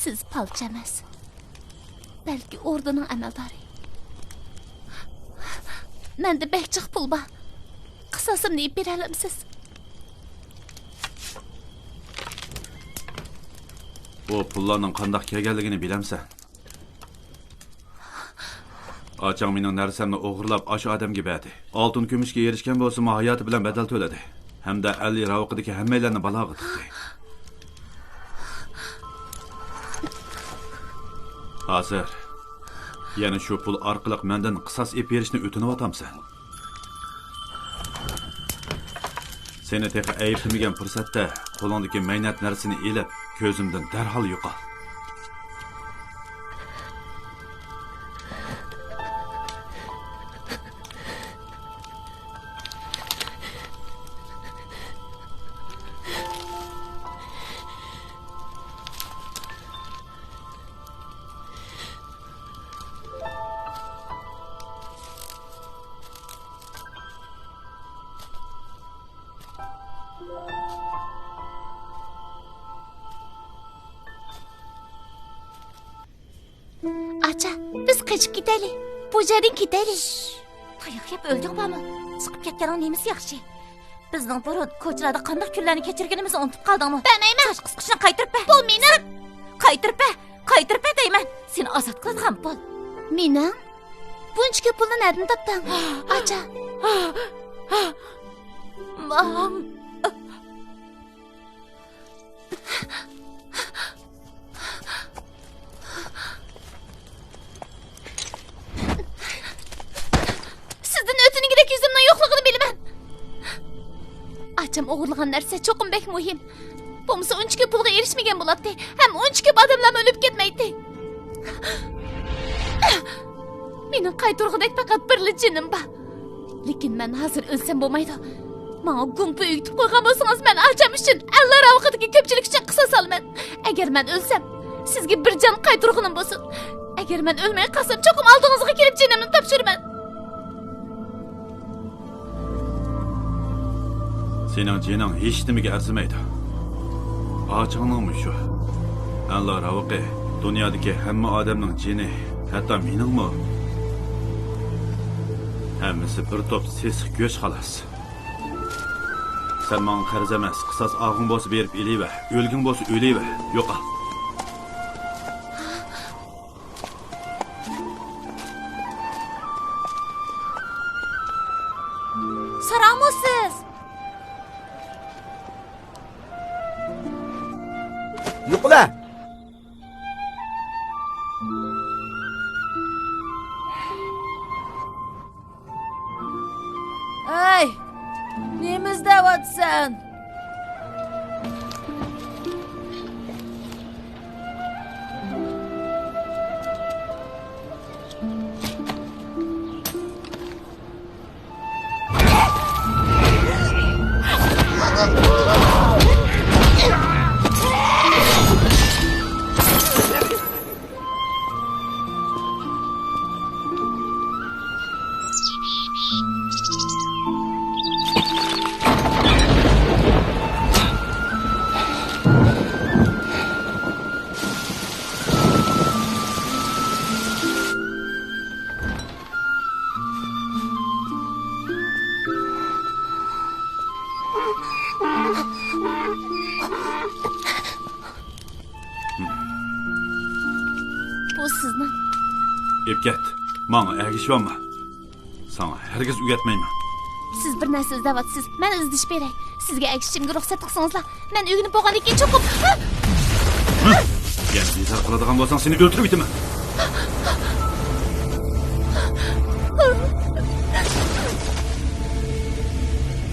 سىز پالچى ئەمەس، بەلكى ئوردىنىڭ ئەمەلدارى. مەندە بەك جىق پۇل بار. قىساسىمنى ئېلىپ بېرەلەمسىز؟ بۇ پۇللارنىڭ قانداق كەلگەنلىكىنى بىلەمسەن؟ ئاچاڭ مېنىڭ نەرسەمنى ئوغرىلاپ، ئاشۇ ئادەمگە بەردى. ئالتۇن كۈمۈشكە ئېرىشكەن بولسىمۇ، ھاياتى بىلەن بەدەل تۆلىدى. ھەمدە ئەللى راۋىقىدىكى ھەممەيلەننى بالاغا تىقتى. ھازىر يەنە شۇ پۇل ئارقىلىق مەندىن قىساس ئېلىپ بېرىشنى ئۆتۈنۈۋاتامسەن؟ سېنى تېخى ئەيىبلىمىگەن پۇرسەتتە قولۇڭدىكى مەينەت نەرسىنى ئېلىپ، كۆزۈمدىن دەرھال يوقال. ئاچا، بىز قېچىپ كېتەيلى. بۇ يەردىن كېتەيلى. تاياق يەپ ئۆلدۈڭ بارمۇ؟ چىقىپ كەتكەننىڭ نېمىسى ياخشى؟ بىزنىڭ بۇرۇن كوچىلاردا قانداق كۈنلەرنى كەچۈرگىنىمىزنى ئۇنتۇپ قالدىڭمۇ؟ بەرمەيمەن. چاچ قىسقۇچنى قايتۇرۇپ بەر. بۇ مېنىڭ. قايتۇرۇپ بەر. قايتۇرۇپ بەر دەيمەن. سېنى ئازاد قىلىدىغان پۇل. مېنىڭ؟ بۇنچە كۆپ پۇلنى نەدىن تاپتىڭ؟ ئاچا. ماڭ. سىزدىن ئۆتۈنگۈدەك يۈزۈمنىڭ يوقلۇقىنى بىلىمەن. ئاچام ئوغرىلىغان نەرسە چوقۇم بەك مۇھىم. بولمىسا ئۇنچە كۆپ پۇلغا ئېرىشمىگەن بولاتتى. ھەم ئۇنچە كۆپ ئادەملەرمۇ ئۆلۈپ كەتمەيتتى. مېنىڭ قايتۇرغۇدەك پەقەت بىرلا جېنىم بار. لېكىن مەن ھازىر ئۆلسەم بولمايدۇ. ماڭا گۇمپا ئۆگىتىپ قويغان بولسىڭىز، مەن ئاچام ئۈچۈن، ئەللار راۋىقىدىكى كۆپچىلىك ئۈچۈن قىساس ئالىمەن. ئەگەر مەن ئۆلسەم، سىزگە بىر جان قايتۇرغىنىم بولسۇن. ئەگەر مەن ئۆلمەي قالسام، چوقۇم ئالدىڭىزغا كېلىپ جېنىمنى تاپشۇرىمەن. سېنىڭ جېنىڭ ھېچنېمىگە ئەرزىمەيدۇ. ئاچاڭنىڭمۇ شۇ. ئەنلا راۋىقى، دۇنيادىكى ھەممە ئادەمنىڭ جېنى، ھەتتا مېنىڭمۇ. ھەممىسى بىر توپ سېسىق گۆش خالاس. سەن ماڭا قەرز ئەمەس، قىساس ئالغۇڭ بولسا بېرىپ ئېلىۋەر، ئۆلگۈڭ بولسا ئۆلۈۋەر، يوقال. ساراڭمۇ سىز؟ يوقلا! ئەي، نېمە ئىزدەۋاتىسەن؟ بۇ سىزنىڭ. ئېپ كەت. ماڭا ئەگىشىۋالما. ساڭا ھەرگىز ئۆگەتمەيمەن. سىز بىر نەرسە ئىزدەۋاتىسىز. مەن ئىزدىشىپ بېرەي. سىزگە ئەگىشىشىمگە رۇخسەت قىلسىڭىزلا، مەن ئۆگىنىپ بولغاندىن كېيىن چوقۇم. يەنە بىزار قىلىدىغان بولساڭ، سېنى ئۆلتۈرۈۋېتىمەن.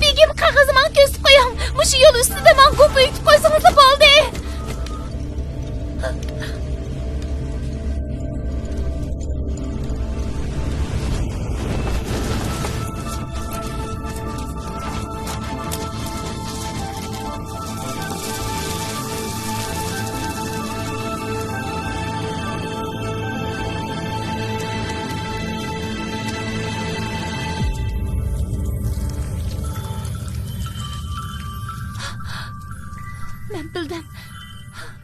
بېگىم، قەغىزىمنى كۆرسىتىپ قويۇڭ. مۇشۇ يول ئۈستىدە ماڭا گۇمپا ئېيتىپ قويسىڭىزلا بولدى. مەن بىلدىم.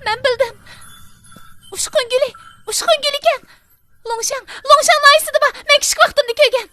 مەن بىلدىم. ئۇچقۇن گۈلى، ئۇچقۇن گۈلى ئىكەن. لۇڭشاڭ، لۇڭشاڭ ناھىيەسىدە بار. مەن كىچىك ۋاقتىمدا كۆرگەن.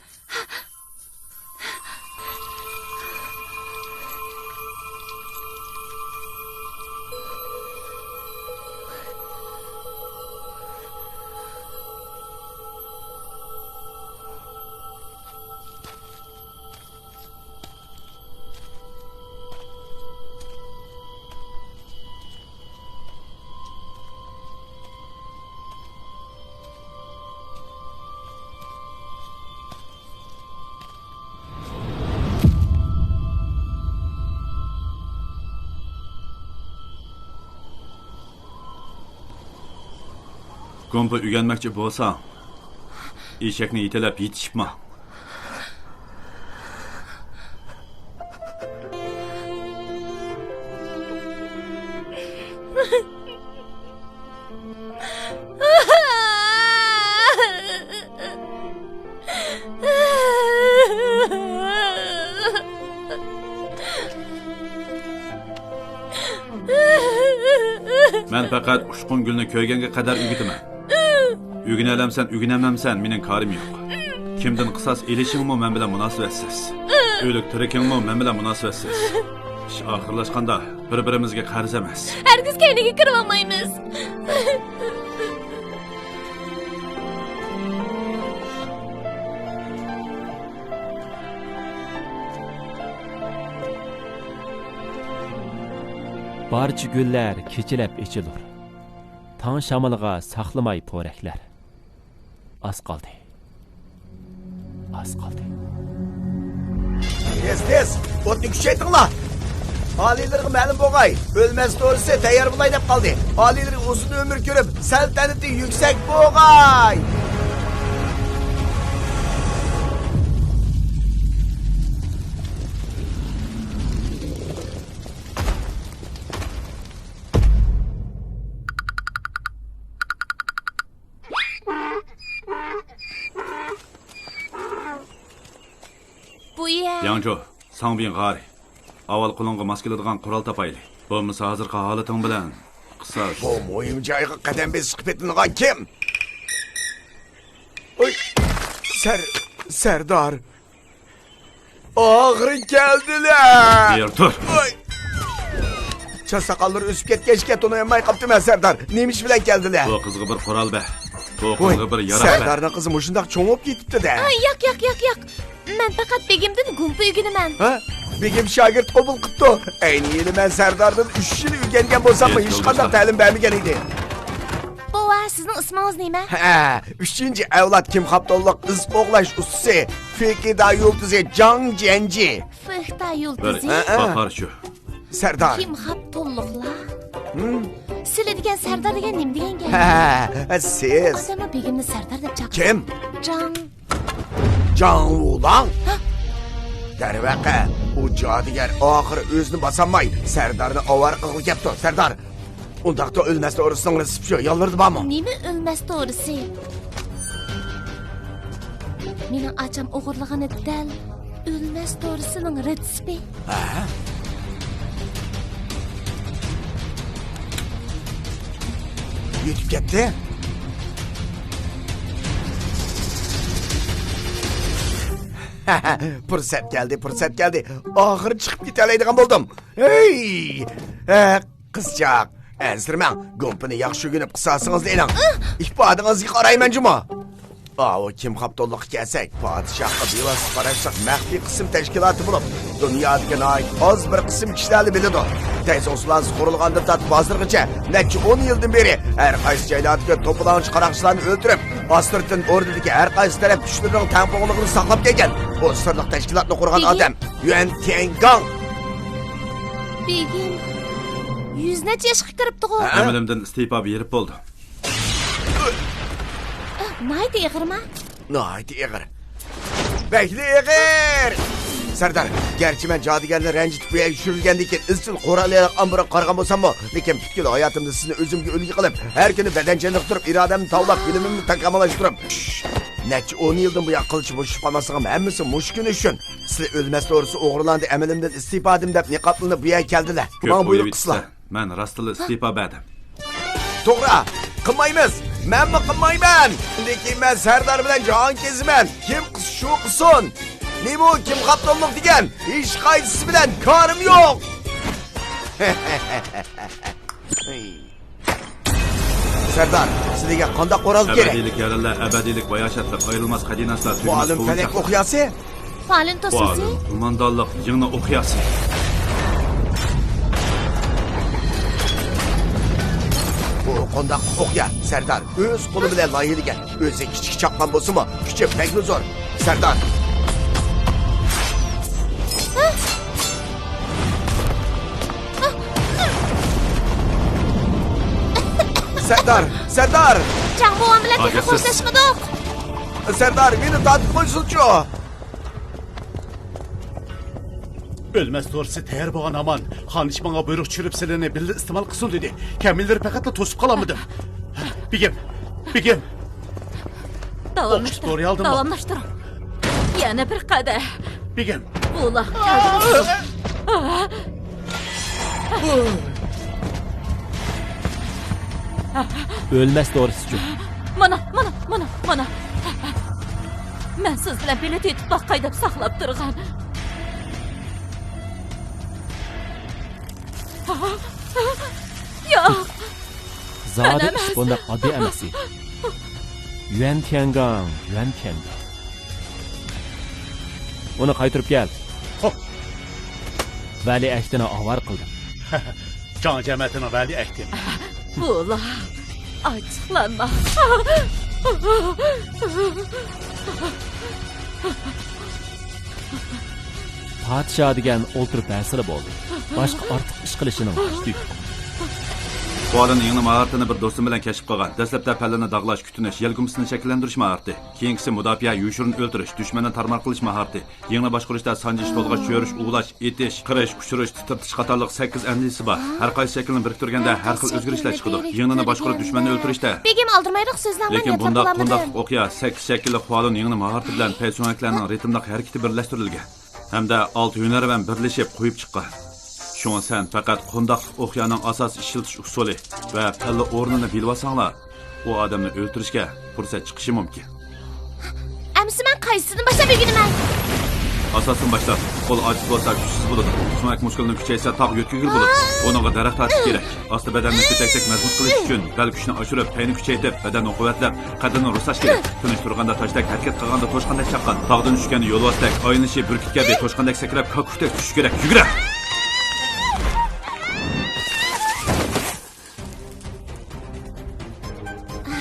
گۇمپا ئۆگەنمەكچى بولساڭ، ئېشەكنى يېتىلەپ يېتىشىپ ماڭ. مەن پەقەت ئۇچقۇن گۈلنى كۆرگەنگە قەدەر ئۆگىتىمەن. ئۆگىنەلەمسەن، ئۆگىنەلمەمسەن، مېنىڭ كارىم يوق. كىمدىن قىساس ئېلىشىڭمۇ مەن بىلەن مۇناسىۋەتسىز. ئۆلۈك تىرىكىڭمۇ مەن بىلەن مۇناسىۋەتسىز. ئىش ئاخىرلاشقاندا بىر-بىرىمىزگە قەرز ئەمەس. ھەرگىز كەينىگە كىرىۋالمايمىز. بارچە گۈللەر كېچىلەپ ئېچىلۇر. تاڭ شامىلىغا ساقلىماي پورەكلەر. ئاز قالدى. ئاز قالدى. تېز، تېز! ئوتنى كۈچەيتىڭلار! ئالىيلىرىغا مەلۇم بولغاي، ئۆلمەس تورۇسى تەييار بولاي دەپ قالدى. ئالىيلىرى ئۇزۇن ئۆمۈر كۆرۈپ، سەلتەنىتى يۈكسەك بولغاي! بۇ يەر. ياڭجۇ، ساڭبىڭ غارى. ئاۋۋال قولۇڭغا ماس كېلىدىغان قورال تاپايلى. بولمىسا ھازىرقى ھالىتىڭ بىلەن قىساس. بۇ مۇھىم جايغا قەدەم بېسىشقا پېتىنىدىغان كىم؟ ئۇي، سەر-، سەردار. ئاخىرى كەلدىلە! يېرى تۇر! ئۇي. چاچ ساقاللىرى ئۆسۈپ كەتكەچكە تونۇيالماي قاپتىمەن، سەردار. نېمە ئىش بىلەن كەلدىلە؟ بۇ قىزغا بىر قورال بەر. بۇ قىزغا بىر ياراغ بەر. سەردارنىڭ قىزى مۇشۇنداق چوڭ بولۇپ كېتىپتۇ-دە. ئاي، ياق، ياق، ياق، ياق. مەن پەقەت بېگىمدىن گۇمپا ئۆگىنىمەن. ھە؟ بېگىم شاگىرت قوبۇل قىپتۇ. ئەينى يىلى مەن سەرداردىن ئۈچ يىل ئۆگەنگەن بولساممۇ، ھېچقانداق تەلىم بەرمىگەن ئىدى. بوۋا، سىزنىڭ ئىسمىڭىز نېمە؟ ھە، ئۈچىنچى ئەۋلاد كىم خاپتونلۇق ئىز قوغلاش ئۇستىسى، فېكىدا يۇلتۇزى جاڭ جيەنجى. فېكىدا يۇلتۇزى؟ ھە، ھە. باقار شۇ. سەردار. كىم خاپتونلۇقلار؟ ھىم؟ سىلى دېگەن سەردار دېگەن نېمە دېگەن گەپ؟ ھە، سىز. ئادەممۇ بېگىمنى سەردار دەپ چاقىرىدۇ. كىم؟ جاڭ. جاڭ ۋۇلاڭ؟ ھە؟ دەرۋەقە، ئۇ جادۇگەر ئاخىرى ئۆزىنى باسالماي، سەردارنى ئاۋارە قىلغىلى كەپتۇ. سەردار، ئۇنداقتا ئۆلمەس تورۇسىنىڭ رېتسېپى شۇ، يانلىرىدا بارمۇ؟ نېمە ئۆلمەس تورۇسى؟ مېنىڭ ئاچام ئوغرىلىغىنى دەل ئۆلمەس تورۇسىنىڭ رېتسېپى. ھە؟ يېتىپ كەتتى. پۇرسەت كەلدى، پۇرسەت كەلدى. ئاخىرى چىقىپ كېتەلەيدىغان بولدۇم. ھەي! ھە، قىزچاق، ئەنسىرىمەڭ. گۇمپىنى ياخشى ئۆگىنىپ، قىساسىڭىزنى ئېلىڭ. ئىپادىڭىزگە قارايمەن جۇمۇ. ئاۋۇ كىم خاپتونلۇققا كەلسەك، پادىشاھقا بىۋاسىتە قاراشلىق مەخپىي قىسىم تەشكىلاتى بولۇپ، دۇنيادىكى ناھايىتى ئاز بىر قىسىم كىشىلەرلا بىلىدۇ. تەيزۇڭ سۇلالىسى قۇرۇلغاندىن تارتىپ ھازىرغىچە نەچچە ئون يىلدىن بېرى ھەر قايسى جايلاردىكى توپىلاڭچى قاراقچىلارنى ئۆلتۈرۈپ، ئاستىرتىن ئوردىدىكى ھەر قايسى تەرەپ كۈچلىرىنىڭ تەڭپۇڭلۇقىنى ساقلاپ كەلگەن بۇ سىرلىق تەشكىلاتنى قۇرغان ئادەم يۈەن تيەنگاڭ. بېگىم، يۈز نەچچە ياشقا كىرىپتىغۇ. ھە؟ ئەمىلىمدىن ئىستېپا بېرىپ بولدى. ناھايىتى ئېغىرما؟ ناھايىتى ئېغىر. بەكلا ئېغىر! سەردار، گەرچە مەن جادۇگەرنى رەنجىتىپ بۇ يەرگە چۈشۈرۈلگەندىن كېيىن ئىزچىل قورال يايلىق ئامبىرىغا قارىغان بولساممۇ، لېكىن پۈتكۈل ھاياتىمدا سىزنى ئۆزۈمگە ئۈلگە قىلىپ، ھەر كۈنى بەدەن چېنىقتۇرۇپ، ئىرادەمنى تاۋلاپ، بىلىمىمنى تاكامۇللاشتۇرۇپ، نەچچە ئون يىلدىن بۇيان قىلچە بوشىشىپ قالماسلىقىم ھەممىسى مۇشۇ كۈنى ئۈچۈن. سىلەر ئۆلمەس توغرىسى ئوغرىلاندى، ئەمىلىمدىن ئىستېپا دېدىم دەپ نىقابلىنىپ بۇ يەرگە كەلدىلە. ماڭا بۇيرۇق قىلسىلا. مەن راستلا ئىستېپا بەردىم. توغرا، قىلمايمىز. مەنمۇ قىلمايمەن. لېكىن مەن سەردار بىلەن جاھانكەزمەن. كىم قىلسا شۇ قىلسۇن. نېمە ئۇ كىم خاپتونلۇق دېگەن؟ ھېچقايسىسى بىلەن كارىم يوق. سەردار، سىلىگە قانداق قورال كېرەك؟ ئەبەدىيلىك يارىلار، ئەبەدىيلىك باياشاتلىق، ئايرىلماس خەزىنىلەر، تۈگىمەس قوۋۇنچاقلار. پەلەك ئوقياسى؟ پالېن توسۇسى؟ پالېن قوماندانلىق يىڭنە ئوقياسى. بۇ قانداق ئوقيا؟ سەردار ئۆز قولى بىلەن لايىھىلىگەن. ئۆزى كىچىك چاققان بولسىمۇ، كۈچى بەكلا زور. سەردار. سەردار! سەردار! جاڭ بوۋام بىلەن تېخى خوشلاشمىدۇق. سەردار، مېنى تارتىپ قويسۇنچۇ! ئۆلمەس دورىسى تەييار بولغان ھامان، خانىش ماڭا بۇيرۇق چۈشۈرۈپ، سىلىنى بىللە ئىستېمال قىلسۇن دېدى. كەمىنىلىرى پەقەتلا توسۇپ قالالمىدىم. بېگىم، بېگىم. داۋاملاشتۇرۇڭ، داۋاملاشتۇرۇڭ. يەنە بىر قەدەھ. بېگىم. بۇلاق كەلدى. ئۆلمەس دورىسىچۇ؟ مانا، مانا، مانا، مانا. مەن سىز بىلەن بېلەت ئېتىپ باقاي دەپ ساقلاپ تۇرغان. ياق. زادى ئىش بۇنداق ئاددىي ئەمەس ئىدى. يۈەن تيەنگاڭ، يۈەن تيەنگاڭ. ئۇنى قايتۇرۇپ كەل. خوپ. ۋەلىئەھدىنى ئاۋارە قىلدىم. جاڭ جەمەتىنىڭ ۋەلىئەھدىمۇ؟ بۇلاق، ئاچچىقلانما. پادىشاھ دېگەن ئولتۇرۇپ بەرسىلا بولدى. باشقا ئارتۇق ئىش قىلىشىنىڭ ھاجىتى يوق. خۇالىن يىڭنە ماھارىتىنى بىر دوستۇم بىلەن كەشىپ قىلغان. دەسلەپتە پەللىنى داغلاش، كۈتۈنۈش، يەلگۈمىسىنى شەكىللەندۈرۈش ماھارىتى. كېيىنكىسى مۇداپىئە، يوشۇرۇن ئۆلتۈرۈش، دۈشمەننى تارمار قىلىش ماھارىتى. يىڭنە باشقۇرۇشتا سانجىش، تولغاش، چۆرۈش، ئۇۋۇلاش، ئېتىش، قىرىش، ئۇچۇرۇش، تىترىتىش قاتارلىق سەككىز ئەندىزىسى بار. ھەر قايسى شەكىلنى بىرىكتۈرگەندە ھەر خىل ئۆزگىرىشلەر چىقىدۇ. يىڭنىنى باشقۇرۇپ، دۈشمەننى ئۆلتۈرۈشتە. بېگىم، ئالدىرىمايلىق سۆزلەڭ. لېكىن بۇنداق قونداقلىق ئوقيا سەككىز شەكىللىك خۇالۇن يىڭنە ماھارىتى بىلەن پەيسۇڭەكلەرنىڭ رىتىملىق ھەرىكىتى بىرلەشتۈرۈلگەن. ھەمدە ئالتە ھۈنەرۋەن بىرلىشىپ قويۇپ چىققان. شۇڭا سەن پەقەت قونداقلىق ئوقيانىڭ ئاساسىي ئىشلىتىش ئۇسۇلى ۋە پەللە ئورنىنى بىلىۋالساڭلا، ئۇ ئادەمنى ئۆلتۈرۈشكە پۇرسەت چىقىشى مۇمكىن. ئەمىسە مەن قايسىسىدىن باشلاپ ئۆگىنىمەن؟ ئاساستىن باشلا. قول ئاجىز بولسا كۈچسىز بولىدۇ. سۆڭەك مۇسكۇلنىڭ كۈچەيسە تاغ يۆتكىگىلى بولىدۇ. ئۇنىڭغا دەرەخ تارتىش كېرەك. ئاستا بەدەننى كۆتەكتەك مەزمۇت قىلىش ئۈچۈن بەل كۈچىنى ئاشۇرۇپ، پەينى كۈچەيتىپ، بەدەننى قۇۋۋەتلەپ، قەددىنى رۇسلاش كېرەك. تىنچ تۇرغاندا تاشتەك، ھەرىكەت قىلغاندا توشقاندەك چاققان. تاغدىن چۈشكەندە يولۋاستەك ئايلىنىشى، بۈركۈت كەبى توشقاندەك سەكرەپ، كاككۇكتەك چۈشۈش كېرەك. يۈگۈرە!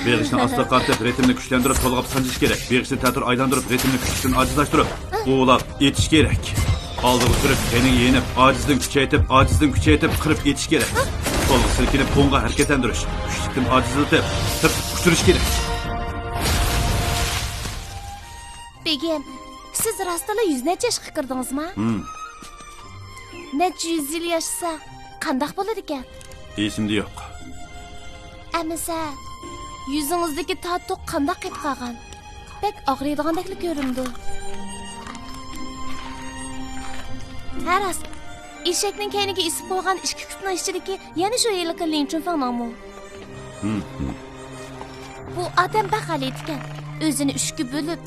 بېغىشنى ئاستا قارىتىپ، رىتىمنى كۈچلەندۈرۈپ، تولغاپ سانجىش كېرەك. بېغىشنى تەتۈر ئايلاندۇرۇپ، رىتىمنى كۈچلۈكتىن ئاجىزلاشتۇرۇپ، ئۇۋۇلاپ ئېتىش كېرەك. ئالدىغا سۈرۈپ، كەينىگە يېنىپ، ئاجىزدىن كۈچەيتىپ، ئاجىزدىن كۈچەيتىپ قىرىپ ئېتىش كېرەك. سولغا سىلكىنىپ، ئوڭغا ھەرىكەتلەندۈرۈش. كۈچلۈكتىن ئاجىزلىتىپ، سىرتىپ ئۇچۇرۇش كېرەك. بېگىم، سىز راستلا يۈز نەچچە ياشقا كىردىڭىزما؟ ھىم. نەچچە يۈز يىل ياشىسا، قانداق بولىدىكەن؟ ئېسىمدە يوق. ئەمىسە، يۈزىڭىزدىكى تاتۇق قانداق قېتىپ قالغان؟ بەك ئاغرىيدىغاندەكلا كۆرۈنىدۇ. ھە، راست. ئېشەكنىڭ كەينىگە ئېسىپ قويغان ئىككى كۈتۈپنىڭ ئىچىدىكى يەنە شۇ ھېلىقى لىن چۈنفېڭنىڭمۇ؟ ھىم، ھىم. بۇ ئادەم بەك غەلىتىكەن. ئۆزىنى ئۈچكە بۆلۈپ،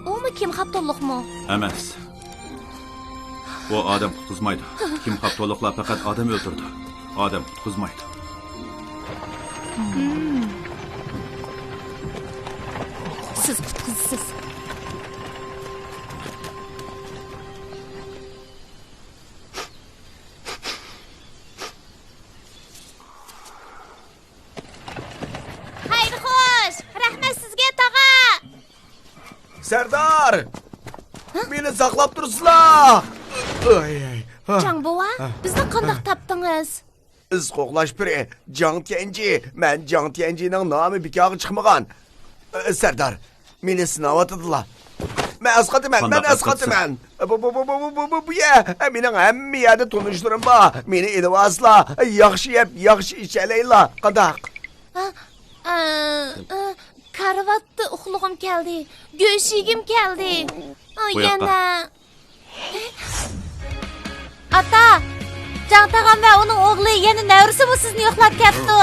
ئۇمۇ كىم خاپتونلۇقمۇ؟ ئەمەس. ئۇ ئادەم قۇتقۇزمايدۇ. كىم خاپتونلۇقلار پەقەت ئادەم ئۆلتۈرىدۇ. ئادەم قۇتقۇزمايدۇ. سىز قۇتقۇزىسىز. خەير خوش! رەھمەت سىزگە، تاغا! سەردار! ھە؟ مېنى ساقلاپ تۇرسىلا! ئاي، ئاي، ھا. جاڭ بوۋا، ھا. بىزنى قانداق تاپتىڭىز؟ ئىز قوغلاش پىرى جاڭ تيەنجى، مەن جاڭ تيەنجىنىڭ نامى بىكارغا چىقمىغان. ئە، سەردار، مېنى سىناۋاتىدىلا. مەن ئەسقاتىمەن، مەن قانداق ئەسقاتىمەن. بۇ، بۇ، بۇ يە، ئە، مېنىڭ ھەممە يەردە تونۇشلىرىم بار. مېنى ئېلىۋالسىلا، ياخشى يەپ، ياخشى ئىچەلەيلا. قانداق؟ ئا، ئا، ئا، كارىۋاتتا ئۇخلىغۇم كەلدى. گۆش يېگۈم كەلدى. ئا، بۇ ياققا. يەنە. ئاتا! جاڭ تاغام ۋە ئۇنىڭ ئوغلى يەنە نەۋرىسىمۇ سىزنى يوقلاپ كەپتۇ.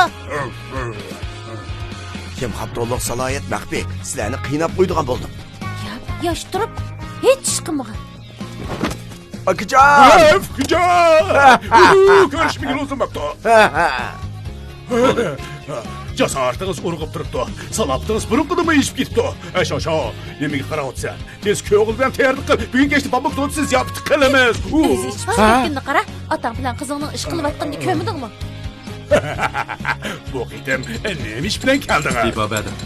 كىم خاپتونلۇق سالاھىيەت مەخپىي، سىلەرنى قىيناپ قويىدىغان بولدۇم. يا-، ياش تۇرۇپ ھېچ ئىش قىلمىغان. ئاكىجان! ئاكىجان! كۆرۈشمىگىلى ئۇزۇن بوپتۇ. جاسارىتىڭىز ئۇرغۇپ تۇرۇپتۇ. سالاپىتىڭىز بۇرۇنقىدىنمۇ ئېشىپ كېتىپتۇ. ئەي شاشا، نېمىگە قاراۋاتىسەن؟ تېز كۆڭۈل بىلەن تەييارلىق قىل. بۈگۈن كەچتە بابا دوتسىز زىياپىتى قىلىمىز. ئۆزى ئىچىپ كەتكىنىنى قارا، ئاتاڭ بىلەن قىزىڭنىڭ ئىش قىلىۋاتقىنىنى كۆرمىدىڭمۇ؟ بۇ قېتىم نېمە ئىش بىلەن كەلدىڭىز؟ ئىستېپا بەردىم.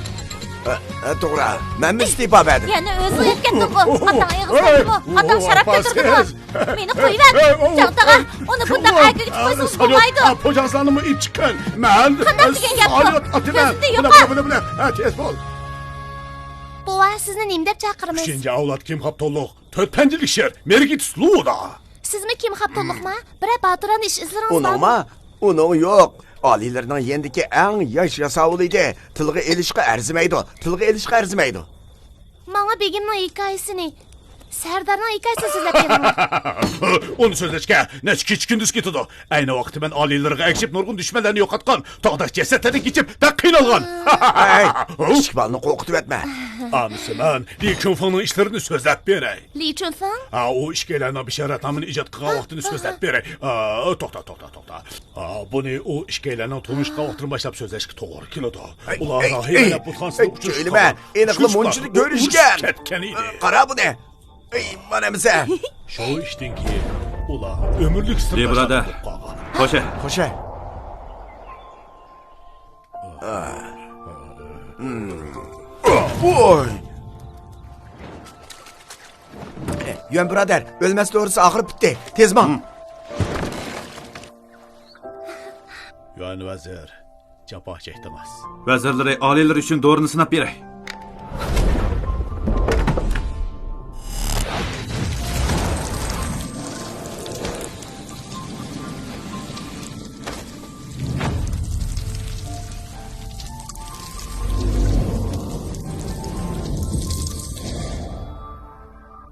ھە، ھە، توغرا. مەنمۇ ئىستېپا بەردىم. يەنە ئۆزۈڭ ئېيتىپ كەتتىڭغۇ. ئاتاڭ ئېغىز بولدىمۇ؟ ئاتاڭ شەرەپ كۆتۈردىمۇ؟ مېنى قويۇۋەت! جاڭ تاغا، ئۇنى بۇنداق ئەركىگە تۇتۇپ قويسىڭىز بولمايدۇ. پوجازلارنىمۇ ئېلىپ چىققىن. مەن قانداق دېگەن گەپ بۇ؟ كۆزۈمدە يوق. بۇنى، بۇنى، بۇنى. ھە، تېز بول. بوۋا، سىزنى نېمە دەپ چاقىرىمىز؟ ئۈچىنچى ئاۋلاد كىم خاپتونلۇق، تۆت پەنجىلىك شىر، مېرىگىتىس لۇدا. سىزمۇ كىم خاپتونلۇقما؟ بىرەر باتۇرانە ئىش ئىزلىرىڭىز بارمۇ؟ ئۇنىڭما؟ ئۇنىڭ يوق. ئالىيلىرىنىڭ يېنىدىكى ئەڭ ياش ياساۋۇل ئىدى. تىلغا ئېلىشقا ئەرزىمەيدۇ. تىلغا ئېلىشقا ئەرزىمەيدۇ. ماڭا بېگىمنىڭ ھېكايىسىنى، سەردارنىڭ ھېكايىسىنى سۆزلەپ بېرىڭلار. ئۇنى سۆزلەشكە نەچچە كېچە كۈندۈز كېتىدۇ. ئەينى ۋاقىتتا مەن ئالىيلىرىغا ئەگىشىپ نۇرغۇن دۈشمەنلەرنى يوقاتقان، تاغدەك جەسەتلەردىن كېچىپ بەك قىينالغان. ھەي، كىچىك بالىنى قورقۇتۇۋەتمە. ئەمىسە مەن لى چۈنفېڭنىڭ ئىشلىرىنى سۆزلەپ بېرەي. لى چۈنفېڭ؟ ھا، ئۇ ئىككىيلەننىڭ بېشارەتنامىنى ئىجاد قىلغان ۋاقتىنى سۆزلەپ بېرەي. ئا، توختا، توختا، توختا. ئا، بۇنى ئۇ ئىككىيلەننىڭ تونۇشقان ۋاقتىدىن باشلاپ سۆزلەشكە توغرا كېلىدۇ. ئۇلار راھىلە بىلەن بۇتخانىسىدا ئۇچرىشىپ قالغان. ئېنىقلا مۇنچىلىك كۆرۈشكەن. كەتكەن ئىدى. قارا بۇنى. ئەي، مانا ئەمىسە. شۇ ئىشتىن كېيىن ئۇلار ئۆمۈرلۈك سىرداشلار بولۇپ قالغان. خوشە. خوشە. ۋوي. يۈەن بۇرادەر، ئۆلمەس دورىسى ئاخىرى پۈتتى. تېز ماڭ. يۈەن ۋەزىر، جاپا چەكتىڭىز. ۋەزىرلىرى، ئالىيلىرى ئۈچۈن دورىنى سىناپ بېرەي.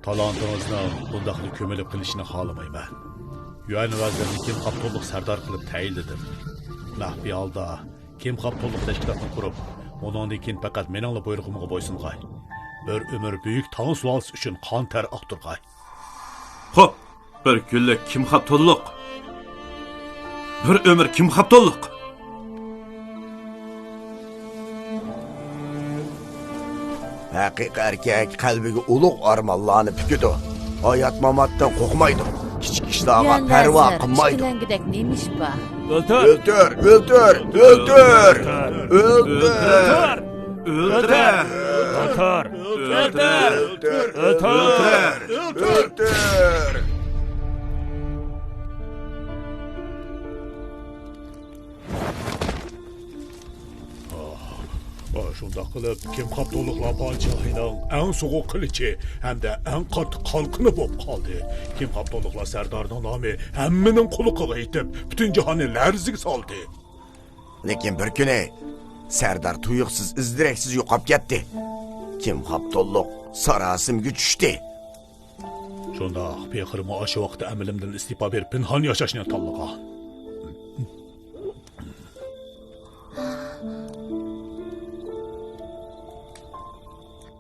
تالانتىڭىزنىڭ بۇنداقلا كۆمۈلۈپ قېلىشىنى خالىمايمەن. يۈەن ۋەزىرىنى كىم خاپتونلۇق سەردار قىلىپ تەيىنلىدىم. مەخپىي ھالدا كىم خاپتونلۇق تەشكىلاتنى قۇرۇپ، ئۇنىڭدىن كېيىن پەقەت مېنىڭلا بۇيرۇقۇمغا بويسۇنغاي. بىر ئۆمۈر بۈيۈك تاڭ سۇلالىسى ئۈچۈن قان تەر ئاقتۇرغاي. خوپ، بىر كۈنلۈك كىم خاپتونلۇق، بىر ئۆمۈر كىم خاپتونلۇق. ھەقىقىي ئەركەك قەلبىگە ئۇلۇغ ئارمانلارنى پۈكىدۇ. ھايات-ماماتتىن قورقمايدۇ. كىچىك ئىشلارغا پەرۋا قىلمايدۇ. ئىككىلەنگۈدەك نېمە ئىش بار؟ ئۆلتۈر! ئۆلتۈر! ئۆلتۈر! ئۆلتۈر! ئۆلتۈر! ئۆلتۈر! ئۆلتۈر! شۇنداق قىلىپ، كىم خاپتونلۇقلار پادىشاھىنىڭ ئەڭ سوغۇق قىلىچى ھەمدە ئەڭ قاتتىق قالقىنى بولۇپ قالدى. كىم خاپتونلۇقلار سەردارىنىڭ نامى ھەممىنىڭ قۇلىقىغا يېتىپ، پۈتۈن جاھاننى لەرزىگە سالدى. لېكىن بىر كۈنى سەردار تۇيۇقسىز، ئىز-دېرەكسىز يوقاپ كەتتى. كىم خاپتونلۇق ساراسىمىگە چۈشتى. شۇنداق، پېقىرمۇ ئاشۇ ۋاقىتتا ئەمىلىمدىن ئىستېپا بېرىپ، پىنھان ياشاشنى تاللىغان.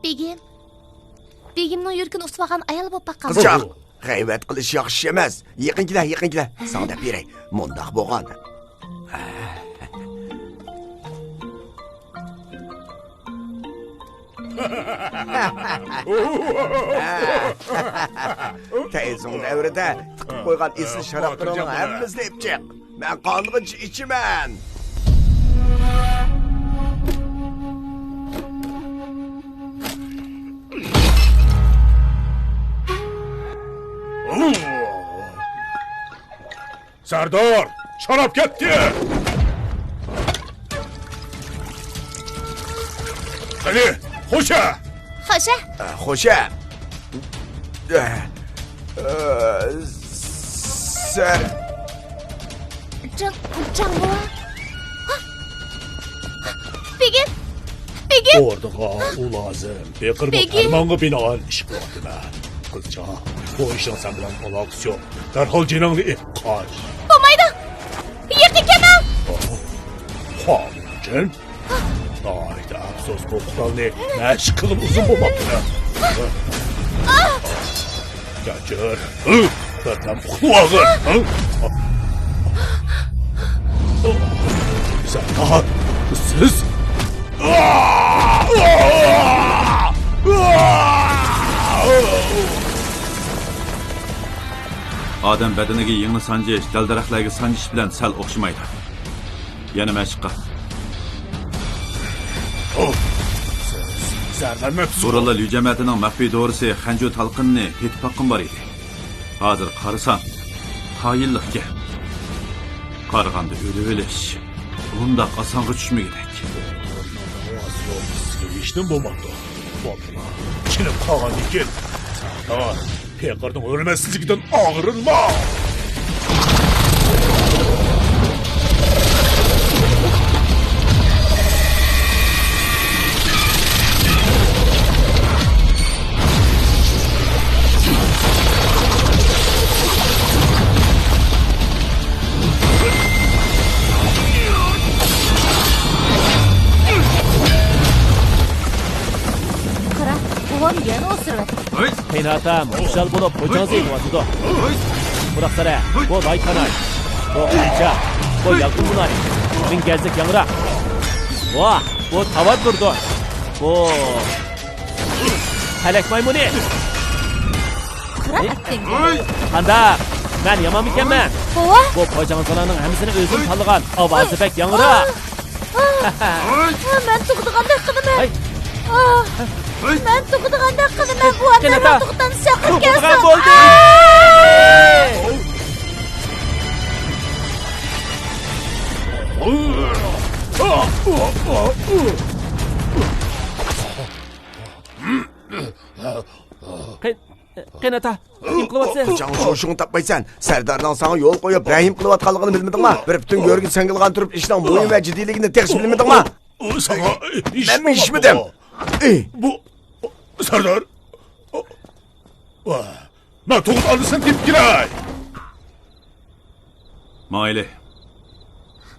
بېگىم، بېگىمنىڭ ئالغان ئايال بولۇپ باققان. قىزچاق، غەيۋەت قىلىش ياخشى ئىش ئەمەس. يېقىن كېلە، يېقىن كېلە. ساڭا دەپ بېرەي. مۇنداق بولغان. تەيزۇڭ دەۋرىدە تىقىپ قويغان ئېسىل شارابلىرىڭنىڭ ھەممىسىنى ئېلىپ چىق. مەن قانغىچە ئىچىمەن. سەردار، شاراب كەتتى! قېنى، خوشە! خوشە! ئە، خوشە! ئە، ئە، سەر- جاڭ، جاڭ بوۋا. بېگىم! بېگىم! ئورنىغا ئۇ لازىم. پېقىرمۇ پېگى! پەرمانغا بىنائەن ئىش قىلىۋاتىمەن. قىزچاق، بۇ ئىشنىڭ سەن بىلەن ئالاقىسى يوق. دەرھال جېنىڭنى ئېلىپ قاچ. بولمايدۇ! يېقىن كەلمەڭ! خانىمجان، ناھايىتى ئەپسۇس، بۇ قورالنى مەشىق قىلغىلى ئۇزۇن بولماپتۇ. كەچۈر. بىردەم ئۇخلىۋالغىن. سەردار، سىز. ئادەم بەدىنىگە يىڭنە سانجىش دەل-دەرەخلەرگە سانجىش بىلەن سەل ئوخشىمايدۇ. يەنە مەشىق قىل. بۇرۇنلا لۈ جەمەتىنىڭ مەخپىي دورىسى خەنجۇ تالقىنىنى تېتىپ باققۇم بار ئىدى. ھازىر قارىسام، تايىنلىق ئىكەن. قارىغاندا ئۆلۈۋېلىش ئۇنداق ئاسانغا چۈشمىگۈدەك. ھېچنېمە بولماپتۇ. بولدىلا، چېنىپ قالغاندىن كېيىن سەردار پېقىرنىڭ ھۆرمەتسىزلىكىدىن ئاغرىنما! قارا، بوۋام يەنە ئوسۇرۇۋەتتى. قېيناتام خۇشال بولۇپ خوجاڭزا يېتىۋاتىدۇ. بۇراق سەرە، بۇ لاي كاناي، بۇ غۇنچە، بۇ يالقۇن بۇلاي، مىڭ گەزلىك ياڭراق. ۋاھ، بۇ تاۋار دۇردۇن. بۇ پەلەك مايمۇنى. قانداق؟ مەن يامانمىكەنمەن؟ بوۋا! بۇ پوجاڭزىلارنىڭ ھەممىسىنى ئۆزۈم تاللىغان. ئاۋازى بەك ياڭراق. مەن تۇغىدىغاندەك قىلىمەن. ھەي. مەن تۇغىدىغاندەك قىلىمەن. بۇ ئەمدىلا تۇغۇتاننى چاقىرىپ كەلسۇن. بولدى. قېن-، قېنى ئاتا، نېمە قىلىۋاتىسەن؟ جاڭ شوشۇڭ تاپمايسەن. سەردارنىڭ ساڭا يول قويۇپ، رەھىم قىلىۋاتقانلىقىنى بىلمىدىڭما؟ بىر پۈتۈن يۈرىكى ساڭگىلىغان تۇرۇپ ئىشنىڭ مۇھىم ۋە جىددىيلىكىنى تېخىچە بىلمىدىڭما؟ ئۇ ساڭا ھېچ مەنمۇ ئىشمىدىم. بۇ، سەردار. مەن تۇغۇت ئانىسىنى تېپىپ كېلەي. مايلى.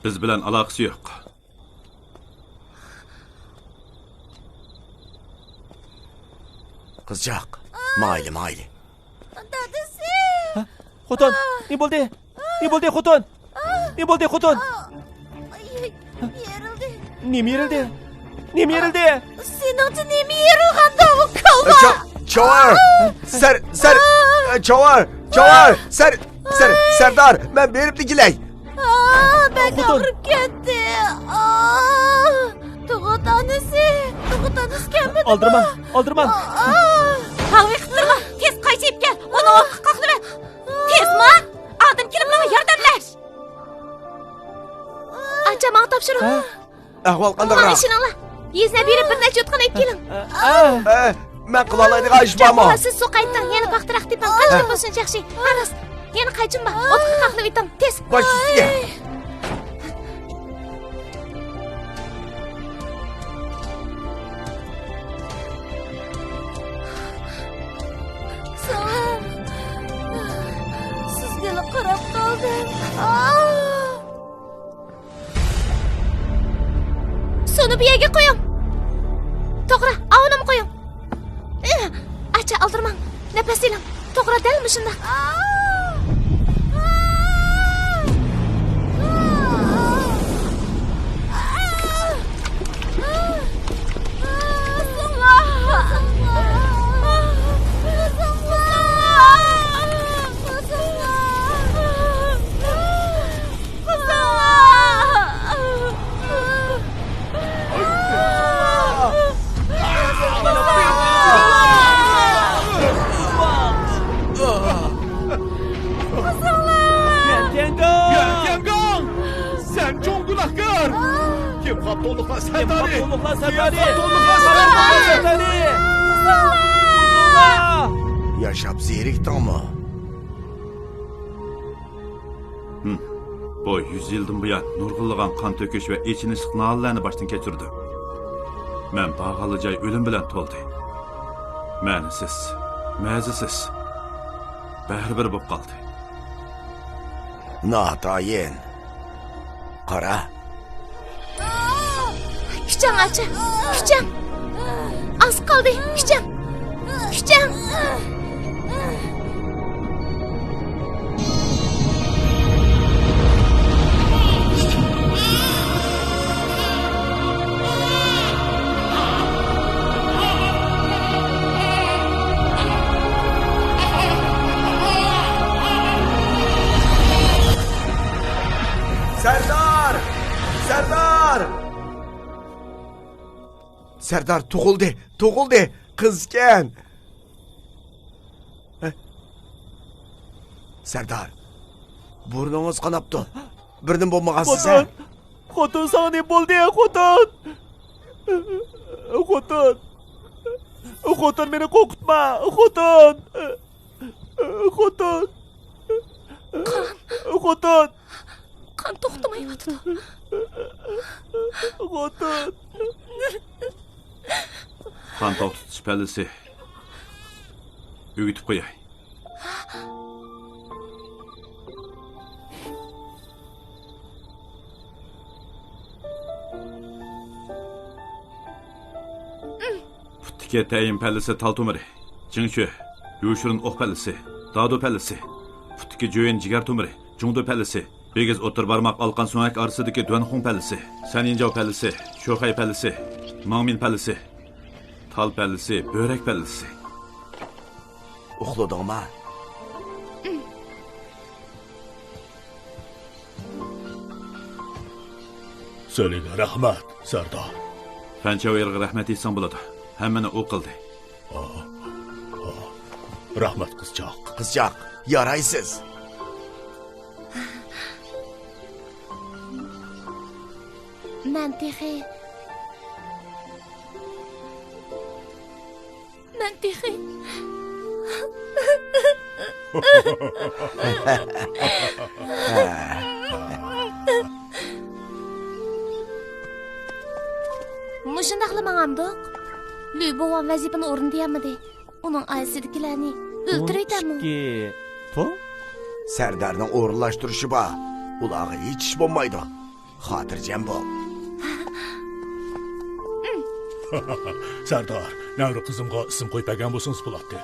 بىز بىلەن ئالاقىسى يوق. قىزچاق، مايلى، مايلى. دادىسى! ھە؟ خوتۇن، نېمە بولدى؟ نېمە بولدى، خوتۇن؟ نېمە بولدى، خوتۇن؟ ئاي، يېرىلدى. نېمە يېرىلدى؟ نېمە يېرىلدى؟ سېنىڭچە نېمە يېرىلغاندۇ، ئۇ كالۋا؟ چا-، چاۋار! سەر-، سەر-، چاۋار! چاۋار! سەر-، سەر-، سەردار، مەن بېرىپلا كېلەي. ئا، بەك خوتۇن. ئاغرىپ كەتتى. ئا، تۇغۇت ئانىسى، تۇغۇت ئانىسى كەلمىدىمۇ؟ ئالدىرىما، ئالدىرما. ئا، ئا. ھاۋا قىپتۇرما، تېز قايچىيىپ كەل، ئۇنى ئوتقا قاقلىۋەت. تېزما، ئادەم كېلىپ ماڭا ياردەملەش. ئاچا، ماڭا تاپشۇرۇڭ. ھە؟ ئەھۋال قانداقراق؟ ماڭا ئىشىنىڭلار. يېزىنى بېرىپ بىر نەچچە يوتقان ئېلىپ كېلىڭ. ئە، مەن قىلالايدىغان ئىش بارمۇ؟ سىز سۇ قايتىڭ، يەنە پاختىراق تېپىڭ. قاچان بولسۇن ياخشى. ھە، راست. يەنە قايچىم بار. ئوتقا قاقلىۋېتىڭ. تېز. باش ئۈستىگە. ساڭا، سىزگىلا قاراپ قالدىم. ئا! سۇنى بۇ يەرگە قويۇڭ. توغرا، ئاۋۇنىمۇ قويۇڭ. ئاچا، ئالدىرىماڭ. نەپەس ئېلىڭ. توغرا، دەل مۇشۇنداق. يۈەن تيەنگاڭ! يۈەن تيەنگاڭ! سەن چوڭ گۇناھكار! كىم خاپتۇڭلۇقلار سەردارى؟ كىم خاپتۇڭلۇقلار سەردارى؟ ياشاپ زېرىكتىڭمۇ؟ ھىم. بۇ يۈز يىلدىن بۇيان نۇرغۇنلىغان قان تۆكۈش ۋە ئېچىنىشلىق نالىلەرنى باشتىن كەچۈردۈم. مەن بارغانلا جاي ئۆلۈم بىلەن تولدى. مەنىسىز، مەزىسىز، بەرىبىر بولۇپ قالدى. ناتايىن. قارا. كۈچەڭ ئاچا، كۈچەڭ. ئاز قالدى، كۈچەڭ، كۈچەڭ. سەردار! سەردار! سەردار تۇغۇلدى، تۇغۇلدى، قىزكەن. ھە؟ سەردار، بۇرنىڭىز قاناپتۇ. بىردىن بولمىغانسىز، ھە؟ خوتۇن، خوتۇن، ساڭا نېمە بولدى، خوتۇن؟ خوتۇن، خوتۇن، مېنى قورقۇتما، خوتۇن. خوتۇن. قان. خوتۇن. قان توختىمايۋاتىدۇ. خوتۇن. قان توختىتىش پەللىسى. ئۆگىتىپ قوياي. پۇتتىكى تەييىن پەللىسى تال تومۇرى، جىڭچۈ، يۇشۇرۇن ئوق پەللىسى، دادۇ پەللىسى، پۇتتىكى جۆيۈن جىگەر تومۇرى، جۇڭدۇ پەللىسى، بىگىز ئوتتۇرا بارماق ئالقان سۆڭەك ئارىسىدىكى دۈەنخۇڭ پەللىسى، سەنيىنجاۋ پەللىسى، شوخەي پەللىسى، ماڭمىن پەللىسى، تال پەللىسى، بۆرەك پەللىسى. ئۇخلىدىڭما؟ سىلىگە رەھمەت، سەردار. فەنچاۋېرغا رەھمەت ئېيتساڭ بولىدۇ. ھەممىنى ئۇ قىلدى. رەھمەت، قىزچاق. قىزچاق، يارايسىز. مەن تېخى، مەن تېخى. مۇشۇنداقلا ماڭامدۇق؟ لۈ بوۋام ۋەزىپىنى ئورۇندىيالمىدى. ئۇنىڭ ئائىلىسىدىكىلەرنى ئون ئۆلتۈرۈۋېتەممۇ؟ ئىككى پۇڭ؟ سەردارنىڭ ئورۇنلاشتۇرۇشى بار. ئۇلارغا ھېچ ئىش بولمايدۇ. خاتىرجەم بول. سەردار، نەۋرە قىزىمغا ئىسىم قويۇپ بەرگەن بولسىڭىز بولاتتى.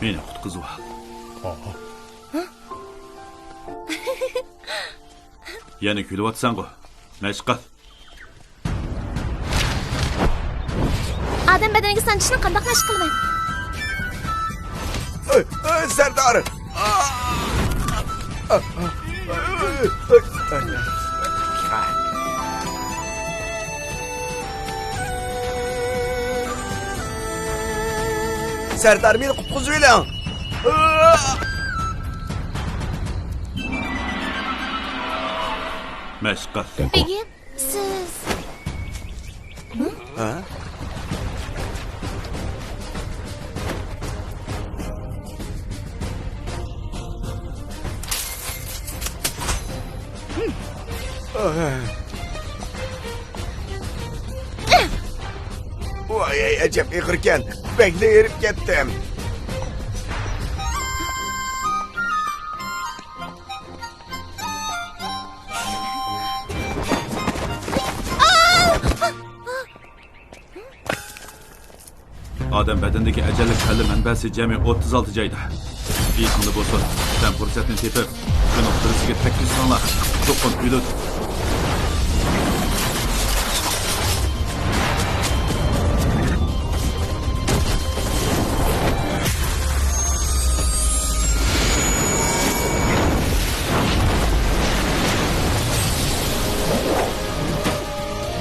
مېنى قۇتقۇزۇۋال. يەنە كۈلۈۋاتىسەنغۇ؟ مەشىق قىل. ئادەم بەدىنىگە سانجىشنى قانداق مەشىق قىلىمەن؟ ئۆي، ئۆي، سەردار! سەردار، مېنى قۇتقۇزۇۋېلىڭ! مەشىق قىل. بېگىم، سىز. ھە؟ ۋاي، ئەجەب ئېغىركەن. بەكلا ھېرىپ كەتتىم. ئادەم بەدىنىدىكى ئەجەللىك پەللە مەنبەسى جەمئىي ئوتتۇز ئالتە جايدا. ئېسىڭدە بولسۇن، سەن پۇرسەتنى تېپىپ، شۇنىڭ بىرسىگە تەگكۈزسەڭلا، چوقۇم ئۆلىدۇ.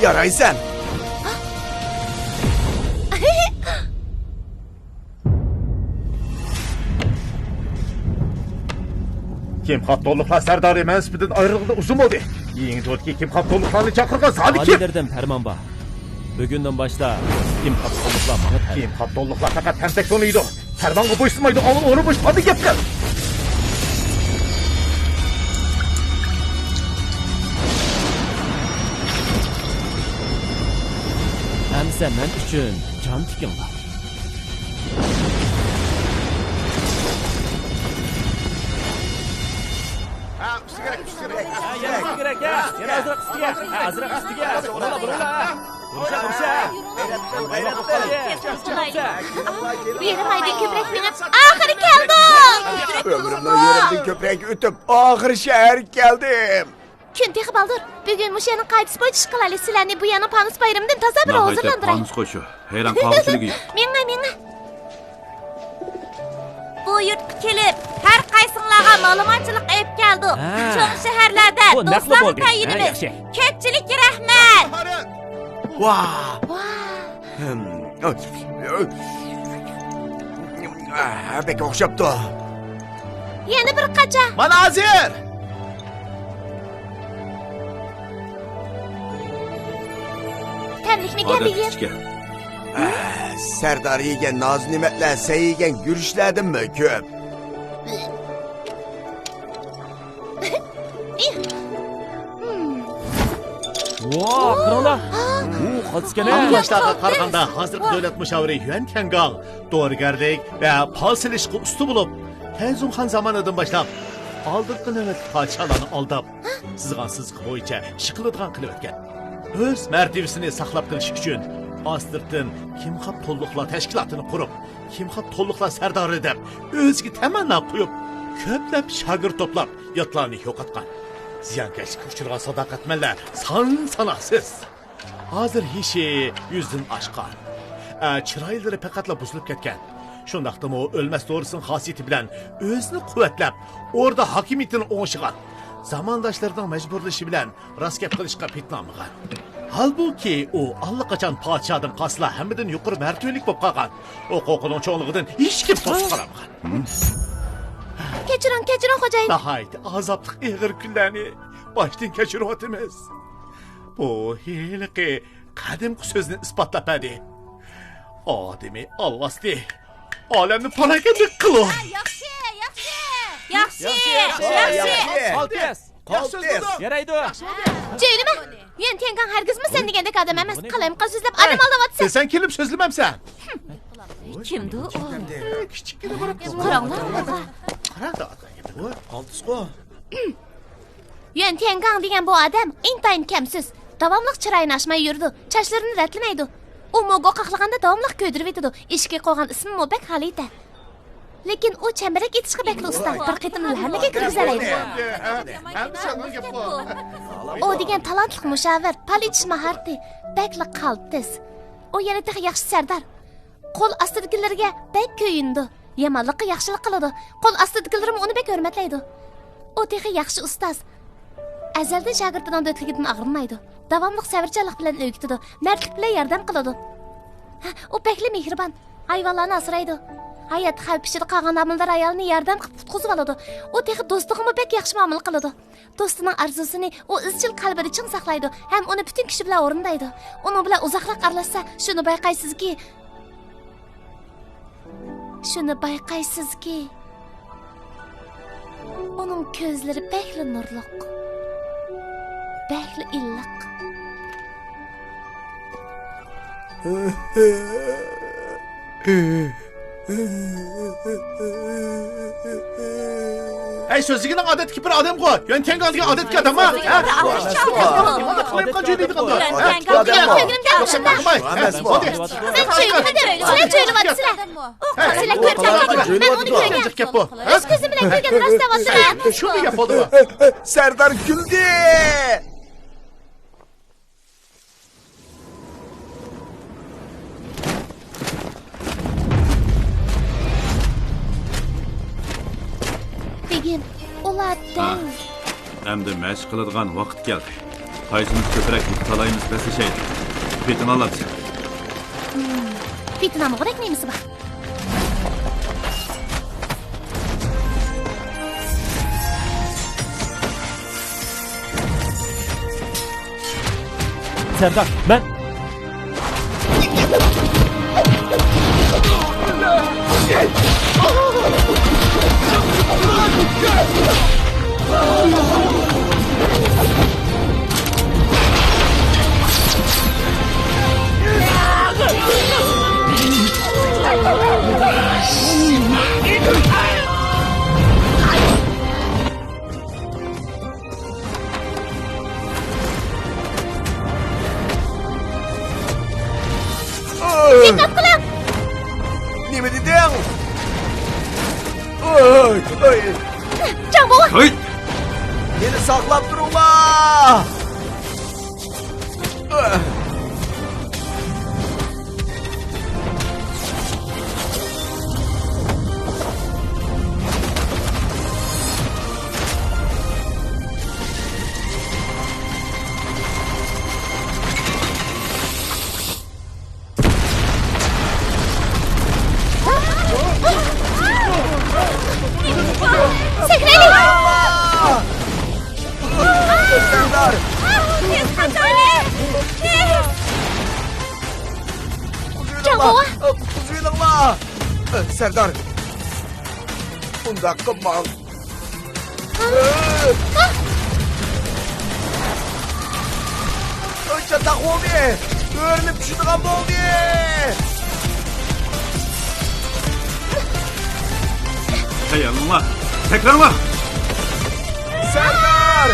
يارايسەن! كىمخاب تولۇقلار سەردارى مەنسۇپىدىن ئايرىلغىلى ئۇزۇن بولدى. يېڭى تورتكى كىمخاب تولۇقلارنى چاقىرغان زادى كىم؟ ئالىيلىرىدىن پەرمان بار. بۈگۈندىن باشلاپ كىمخاب تولۇقلار ماڭا تەۋە. كىمخاب تولۇقلار پەقەت تەنتەك تونۇيدۇ. پەرمانغا بويسۇنمايدۇ، ئاۋۋال ئورنى بوشىغاندا گەپ قىل. ئەمسە مەن ئۈچۈن جان تىكىڭلار. ھە، ئۈستىگە كېرەك، ئۈستىگە كېرەك. ھە، يەنە ئۈستىگە كېرەك، ھە. يەنە ئازراق ئۈستىگە. ھە، ئازراق ئۈستىگە. بۇرۇڭلا، بۇرۇڭلا. بۇرۇڭلا، بۇرۇڭلا. يېرىم مايدىن كۆپرەك مېڭىپ، ئاخىرى كەلدۇق! ئۆمرۈمنىڭ يېرىمدىن كۆپرەك ئۆتۈپ، ئاخىرى شەھەرگە كەلدىم. كۈن تېخى بالدۇر. بۈگۈن مۇشۇ يەرنىڭ قائىدىسى بويىچە ئىش قىلايلى. سىلەرنى بۇ يەرنىڭ پانۇس بايرىمىدىن تازا بىر ھۇزۇرلاندۇراي. پانۇس قوشۇ. ھەيران قالغۇچىلىكى يوق. مېڭە، مېڭە. بۇ يۇرتقا كېلىپ، ھەر قايسىڭلارغا مالىمانچىلىق ئېلىپ كەلدۇق. ھە. چوڭ شەھەرلەردە بۇ نەقلى دوستلارغا بولدى. ھە، تايىنىمىز. ياخشى. كۆپچىلىككە رەھمەت. ۋاھ! ۋاھ! ھىم. ھە، بەك ئوخشاپتۇ. يەنە بىر قاچا. مانا ھازىر! تەملىكمىكەن، بېگىم؟ ئادەتتىكىچىكەن. ئە، سەردار يېگەن نازۇنېمەتلەر سەن يېگەن گۈرۈچلەردىنمۇ كۆپ. ۋاھ، قاراڭلار. ئۇ قالتىسكەن. ئاڭلاشلارغا قارىغاندا، ھازىرقى دۆلەت مۇشاۋىرى يۈەن تيەنگاڭ دورىگەرلىك ۋە پال سېلىشقا ئۇستا بولۇپ، تەنزۇڭخان زامانىدىن باشلاپ ئالدىنقى نۆۋەتلىك پادىشاھلارنى ئالداپ، سىزغان سىزىقى بويىچە ئىش قىلىدىغان قىلىۋەتكەن. ئۆز مەرتىۋىسىنى ساقلاپ قېلىش ئۈچۈن، ئاستىرتىن كىمخاب توللۇقلار تەشكىلاتىنى قۇرۇپ، كىمخاب توللۇقلار سەردارى دەپ ئۆزىگە تەمەننا قويۇپ، كۆپلەپ شاگىرت توپلاپ، ياتلارنى يوقاتقان. زىيانكەشلىككە ئۇچرىغان ساداقەتمەنلەر سان-ساناقسىز. ھازىر يېشى يۈزدىن ئاشقان. ئە، چىرايلىرى پەقەتلا بۇزۇلۇپ كەتكەن. شۇنداقتىمۇ ئۆلمەس دورىسىنىڭ خاسىيىتى بىلەن ئۆزىنى قۇۋۋەتلەپ، ئوردا ھاكىمىيىتىنى ئوڭشىغان. زامانداشلىرىنىڭ مەجبۇرلىشى بىلەن راست گەپ قىلىشقا پېتىنالمىغان. ھالبۇكى، ئۇ ئاللىقاچان پادىشاھدىن قالسىلا ھەممىدىن يۇقىرى مەرتىۋىلىك بولۇپ قالغان. ھوقۇقىنىڭ چوڭلۇقىدىن ھېچكىم توسۇپ قالالمىغان. كەچۈرۈڭ، كەچۈرۈڭ، خوجايىن. ناھايىتى ئازابلىق ئېغىر كۈنلەرنى باشتىن كەچۈرۈۋاتىمىز. بۇ ھېلىقى قەدىمكى سۆزنى ئىسپاتلاپ بەردى. ئادىمى ئالۋاستى، ئالەمنى پاراكەندە قىلۇر. ياخشى، ياخشى. ياخشى، ياخشى، ياخشى. قالتىس، قالتىس. يارايدۇ. جۆيلىمە. يۈەن تيەنگاڭ ھەرگىزمۇ سەن دېگەندەك ئادەم ئەمەس. قالايمىقان سۆزلەپ ئادەم ئالداۋاتىسەن. سەن كېلىپ سۆزلىمەمسەن. كىمدۇ ئۇ؟ كىچىككىنە بىر قىز. قاراڭلار ئۇنىڭغا. قارا، قالتىسقۇ. يۈەن تيەنگاڭ دېگەن بۇ ئادەم ئىنتايىن كەمسىز. داۋاملىق چىرايىنى ئاچماي يۈرىدۇ. چاچلىرىنى رەتلىمەيدۇ. ئۇ موگو قاقلىغاندا داۋاملىق كۆيدۈرۈۋېتىدۇ. ئىشىكى قويغان ئىسمىمۇ بەك خالىتە. لېكىن ئۇ چەمبىرەك ئېتىشقا بەكلا ئۇستا. بىر قېتىمدىلا ھەممىگە كىرگۈزەلەيدۇ. ئۇ دېگەن تالانتلىق مۇشاۋىر، پال ئېتىش ماھارىتى بەكلا قالتىس. ئۇ يەنە تېخى ياخشى سەردار. قول ئاستىدىكىلىرىگە بەك كۆيۈنىدۇ. يامانلىققا ياخشىلىق قىلىدۇ. قول ئاستىدىكىلىرىمۇ ئۇنى بەك ھۆرمەتلەيدۇ. ئۇ تېخى ياخشى ئۇستاز. ئەزەلدىن شاگىرتىنىڭ دۆتلۈكىدىن ئاغرىنمايدۇ. داۋاملىق سەۋرچانلىق بىلەن ئۆگىتىدۇ. مەردلىك بىلەن ياردەم قىلىدۇ. ھە، ئۇ بەكلا مېھرىبان. ھايۋانلارنى ئاسرايدۇ. ھايات خەۋپ ئىچىدە قالغان ھامىلىدار ئايالنى ياردەم قىلىپ قۇتقۇزۇۋالىدۇ. ئۇ تېخى دوستىغىمۇ بەك ياخشى مۇئامىلە قىلىدۇ. دوستىنىڭ ئارزۇسىنى ئۇ ئىزچىل قەلبىدە چىڭ ساقلايدۇ ھەم ئۇنى پۈتۈن كۈچى بىلەن ئورۇندايدۇ. ئۇنىڭ بىلەن ئۇزاقراق ئارىلاشسا، شۇنى بايقايسىزكى، شۇنى بايقايسىزكى، ئۇنىڭ كۆزلىرى بەكلا نۇرلۇق، بەكلا ئىللىق. ئەي، سۆزلىگىنىڭ ئادەتتىكى بىر ئادەمغۇ. يۈەن تيەنگاڭ دېگەن ئادەتتىكى ئادەمما؟ ھە؟ نېمانداق قىلايمىقان جۆيلەيدىغاندا؟ ھە؟ يوقسا تاقىماي. ھە؟ بولدى. سىلەر جۆيلىۋاتىسىلەر. ئۇ قارا سىلەر كۆرۈپ باقمىدىم. مەن ئۇنى كۆرگەن. گەپ بۇ. ھە؟ ئۆز كۆزۈم بىلەن كۆرگەن راست دەۋاتىمەن. شۇ بىر گەپ بولدى بۇ. سەردار كۈلدى. بېگىم، ئۇلار دەل. ئەمدى مەشىق قىلىدىغان ۋاقىت كەلدى. قايسىمىز كۆپرەك يۇقۇپ قالايمىز، بەسلىشەيلى. پېتىنالامسەن؟ پېتىنالمىغۇدەك نېمىسى بار؟ سەردار، مەن. دىققەت قىلىڭ! نېمە دېدىڭ؟ ئوي، ئوي. جاڭ بوۋا! ھەي! مېنى ساقلاپ تۇرۇڭلار! سەكرەيلى! سەردار! تېز قاچايلى! تېز! جاڭ بوۋا! قۇتقۇزۇۋېلىڭلار! سەردار! ئۇنداق قىلماڭ! چاتاق بولدى! ئۆرۈلۈپ چۈشىدىغان بولدى! تەييارلىنىڭلار! سەكرەڭلار! سەردار!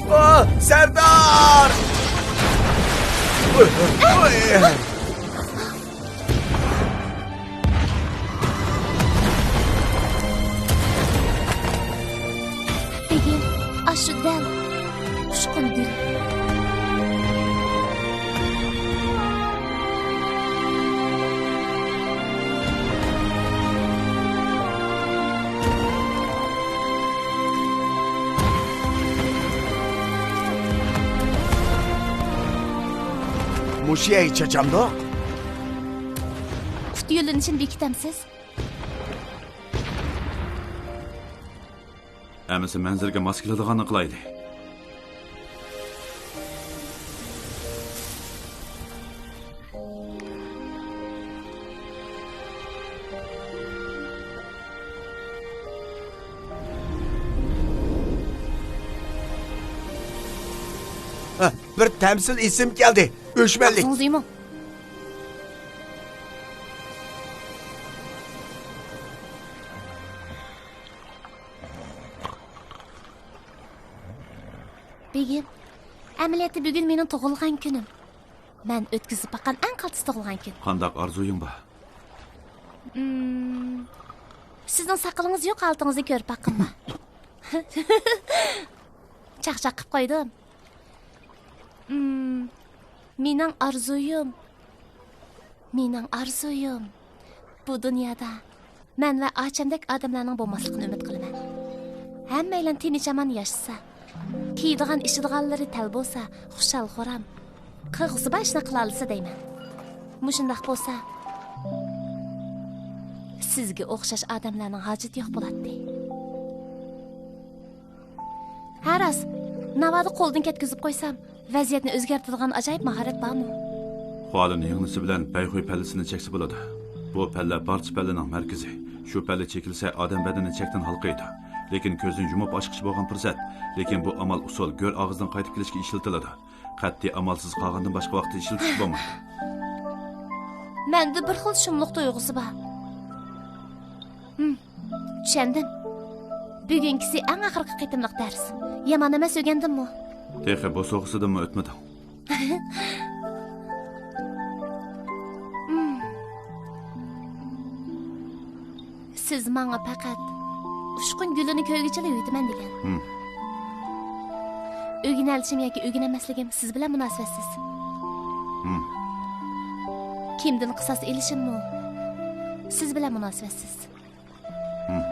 ئا، سەردار! ئوي، ئوي. بېگىم، ئاشۇ دەل ئۇچقۇن گۈل. مۇشۇ يەرگە چاچامدۇق؟ قۇت يۆلىنىشىنى بېكىتەمسىز؟ ئەمىسە مەنزىرىگە ماس كېلىدىغاننى قىلايلى. ھە، بىر تەمسىل ئېسىمگە كەلدى. ئۆچمەنلىك. ئاغزىڭىزنى يۇمۇڭ. بېگىم، ئەمەلىيەتتە بۈگۈن مېنىڭ تۇغۇلغان كۈنۈم. مەن ئۆتكۈزۈپ باققان ئەڭ قالتىس تۇغۇلغان كۈن. قانداق ئارزۇيۇڭ بار؟ مم، سىزنىڭ ساقىلىڭىز يوق ھالىتىڭىزنى كۆرۈپ باققۇم بار. چاقچاق قىپ قويدۇم. مم، مېنىڭ ئارزۇيۇم. مېنىڭ ئارزۇيۇم، بۇ دۇنيادا مەن ۋە ئاچامدەك ئادەملەرنىڭ بولماسلىقىنى ئۈمىد قىلىمەن. ھەممەيلەن تىنچ-ئامان ياشىسا، كىيىدىغان-ئىچىدىغانلىرى تەل بولسا، خۇشال-خۇرام، قىلغۇسى بار ئىشنى قىلالىسا دەيمەن. مۇشۇنداق بولسا، سىزگە ئوخشاش ئادەملەرنىڭ ھاجىتى يوق بولاتتى. ھە، راست. ناۋادا قولدىن كەتكۈزۈپ قويسام، ۋەزىيەتنى ئۆزگەرتىدىغان ئاجايىپ ماھارەت بارمۇ؟ خۇالىن يىڭنىسى بىلەن بەيخۇي پەللىسىنى چەكسە بولىدۇ. بۇ پەللە بارچە پەللىنىڭ مەركىزى. شۇ پەللە چېكىلسە، ئادەم بەدىنى چەكتىن ھالقىيدۇ. لېكىن كۆزنى يۇمۇپ ئاچقۇچە بولغان پۇرسەت. لېكىن بۇ ئامال ئۇسۇل گۆر ئاغزىدىن قايتىپ كېلىشكە ئىشلىتىلىدۇ. قەتئىي ئامالسىز قالغاندىن باشقا ۋاقىتتا ئىشلىتىشكە بولمايدۇ. مەندە بىر خىل شۇملۇق تۇيغۇسى بار. ھىم، چۈشەندىم. بۈگۈنكىسى ئەڭ ئاخىرقى قېتىملىق دەرس. يامان ئەمەس، ئۆگەندىممۇ؟ تېخى بوسۇغىسىدىنمۇ ئۆتمىدىڭ. ھىم. سىز ماڭا پەقەت ئۇچقۇن گۈلىنى كۆرگۈچىلا ئۆگىتىمەن دېگەن. ھىم. ئۆگىنەلىشىم ياكى ئۆگىنەلمەسلىكىم سىز بىلەن مۇناسىۋەتسىز. ھىم. كىمدىن قىساس ئېلىشىممۇ سىز بىلەن مۇناسىۋەتسىز. ھىم.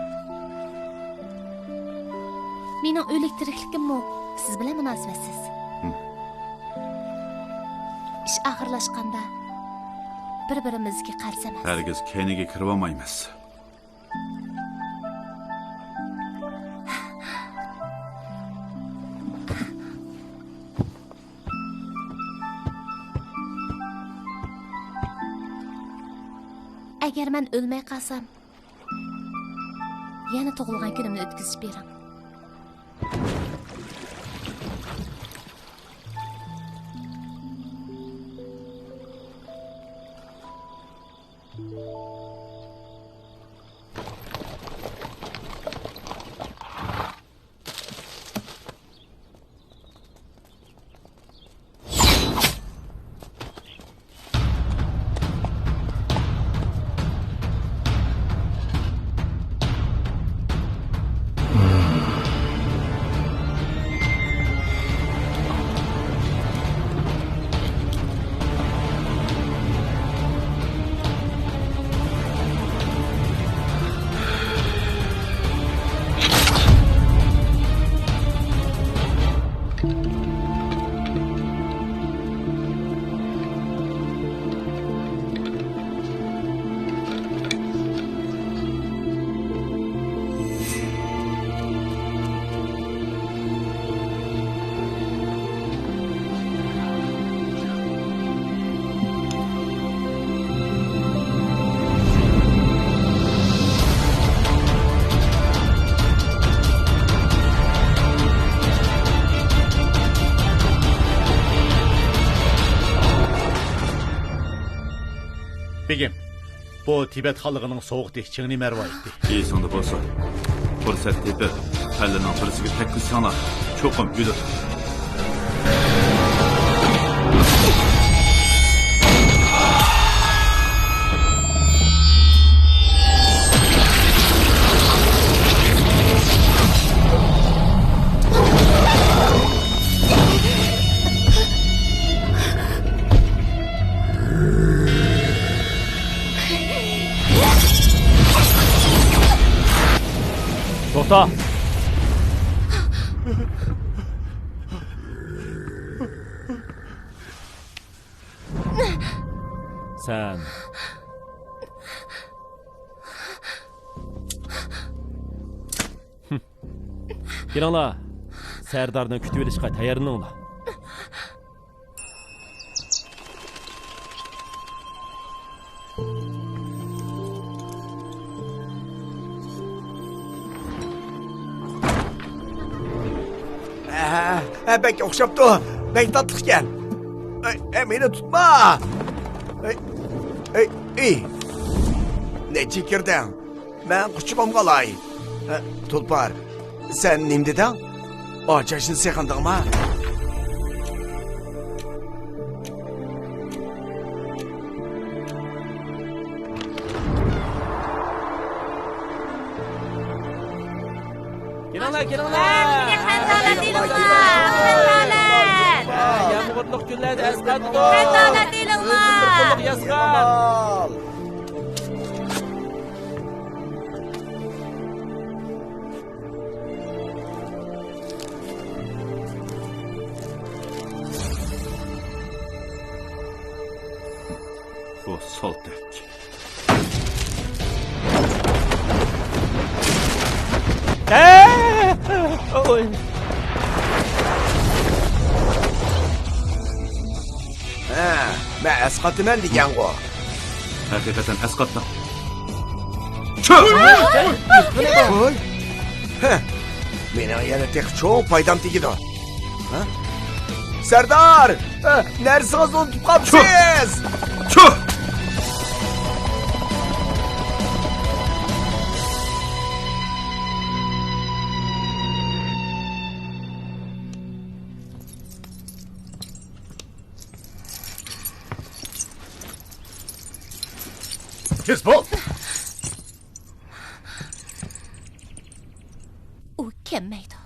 مېنىڭ ئۆلۈك تىرىكلىكىممۇ سىز بىلەن مۇناسىۋەتسىز. ھىم. ئىش ئاخىرلاشقاندا بىر-بىرىمىزگە قەرز ئەمەس. ھەرگىز كەينىگە كىرىۋالمايمىز. ئەگەر مەن ئۆلمەي قالسام، يەنە تۇغۇلغان كۈنۈمنى ئۆتكۈزۈپ بېرىڭ. بېگىم، بۇ تىبەت خانلىقىنىڭ سوۋغىتى، چىڭنى مەرۋايىتى. ئېسىڭدە بولسۇن، پۇرسەت تېپىپ، پەللىنىڭ بىرسىگە تەگكۈزسەڭلار، چوقۇم ئۆلىدۇ. توختا! سەن. كېلىڭلار، سەردارنى كۈتۈۋېلىشقا تەييارلىنىڭلار. ئە، ئە، بەك ئوخشاپتۇ. بەك تاتلىقكەن. ئەي، ئەي، مېنى تۇتما. ئەي، ئەي، ئەي. نەچچە كىردىڭ؟ مەن قۇچىقىمغا ئالاي. ھە، تۇلپار، سەن نېمە دېدىڭ؟ ئاچاشنى سېغىندىڭما؟ كېلىڭلار، كېلىڭلار. قەنتالەت ئېلىڭلار، قەنتالەت. يامغۇرلۇق كۈنلەردە ئەسقاتىدۇ. قەنتالەت ئېلىڭلار. ئۆزىنى بىر قۇللۇق ياسىغان. بۇ سالتەك. ئە! ئوي. ھە، مەن ئەسقاتىمەن دېگەنغۇ. ھەقىقەتەن ئەسقاتتىڭ. چۈش! ۋوي! ھە، مېنىڭ يەنە تېخى چوڭ پايدام تېگىدۇ. ھە؟ سەردار! ھە، نەرسىڭىزنى ئۇنتۇپ قاپسىز! چۈش! تېز بول! ئۇ كەلمەيدۇ.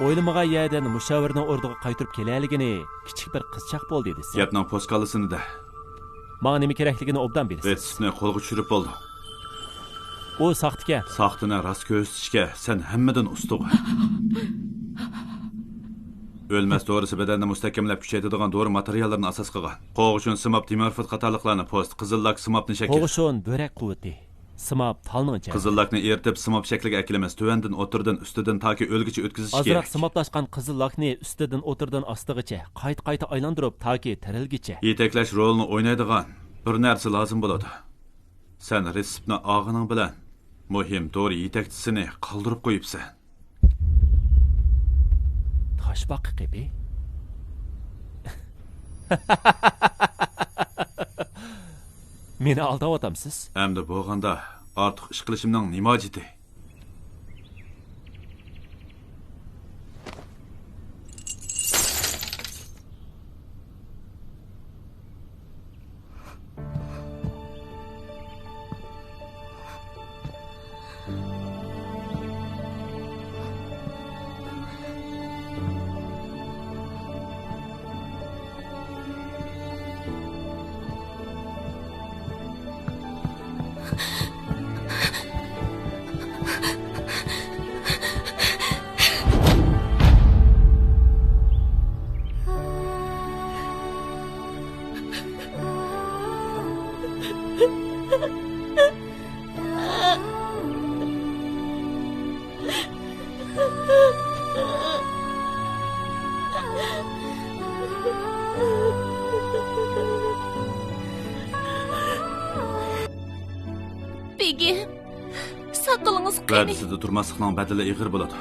ئويلىمىغان يەردىن مۇشاۋىرنىڭ ئوردىغا قايتۇرۇپ كېلەلىگىنى كىچىك بىر قىزچاق بولدى دېسە. گەپنىڭ پوسكالىسىنى دە. ماڭا نېمە كېرەكلىكىنى ئوبدان بىلىسىز. رېتسېپنى قولغا چۈشۈرۈپ بولدۇڭ. ئۇ ساختىكەن. ساختىنى راست كۆرسىتىشكە سەن ھەممىدىن ئۇستىغۇ. ئۆلمەس دورىسى بەدەننى مۇستەھكەملەپ كۈچەيتىدىغان دورا ماتېرىياللىرىنى ئاساس قىلغان. قوغۇشۇن، سىماب، دىمورفىت قاتارلىقلارنى پوست، قىزىل لاك، سىمابنى شەكىل. قوغۇشۇن، بۆرەك قۇۋۋىتى. سىماب تالنىڭ جەھىتى. قىزىل لاكنى ئېرىتىپ، سىماب شەكلىگە ئەكېلىمىز. تۆۋەندىن، ئوتتۇرىدىن، ئۈستىدىن تاكى ئۆلگۈچە ئۆتكۈزۈش كېرەك. ئازراق سىمابلاشقان قىزىل لاكنى ئۈستىدىن، ئوتتۇرىدىن، ئاستىغىچە قايتا-قايتا ئايلاندۇرۇپ، تاكى تىرىلگۈچە. يېتەكلەش رولىنى ئوينايدىغان بىر نەرسە لازىم بولىدۇ. سەن رېتسېپنى ئالغىنىڭ بىلەن مۇھىم دورا يېتەكچىسىنى قالدۇرۇپ قويۇپسەن. تاشپاقا قېپى؟ مېنى ئالداۋاتامسىز؟ ئەمدى بولغاندا ئارتۇق ئىش قىلىشىمنىڭ نېمە ھاجىتى؟ بېگىم، ساقىلىڭىز قېنى؟ ۋەدىسىدە تۇرماسلىقنىڭ بەدىلى ئېغىر بولىدۇ.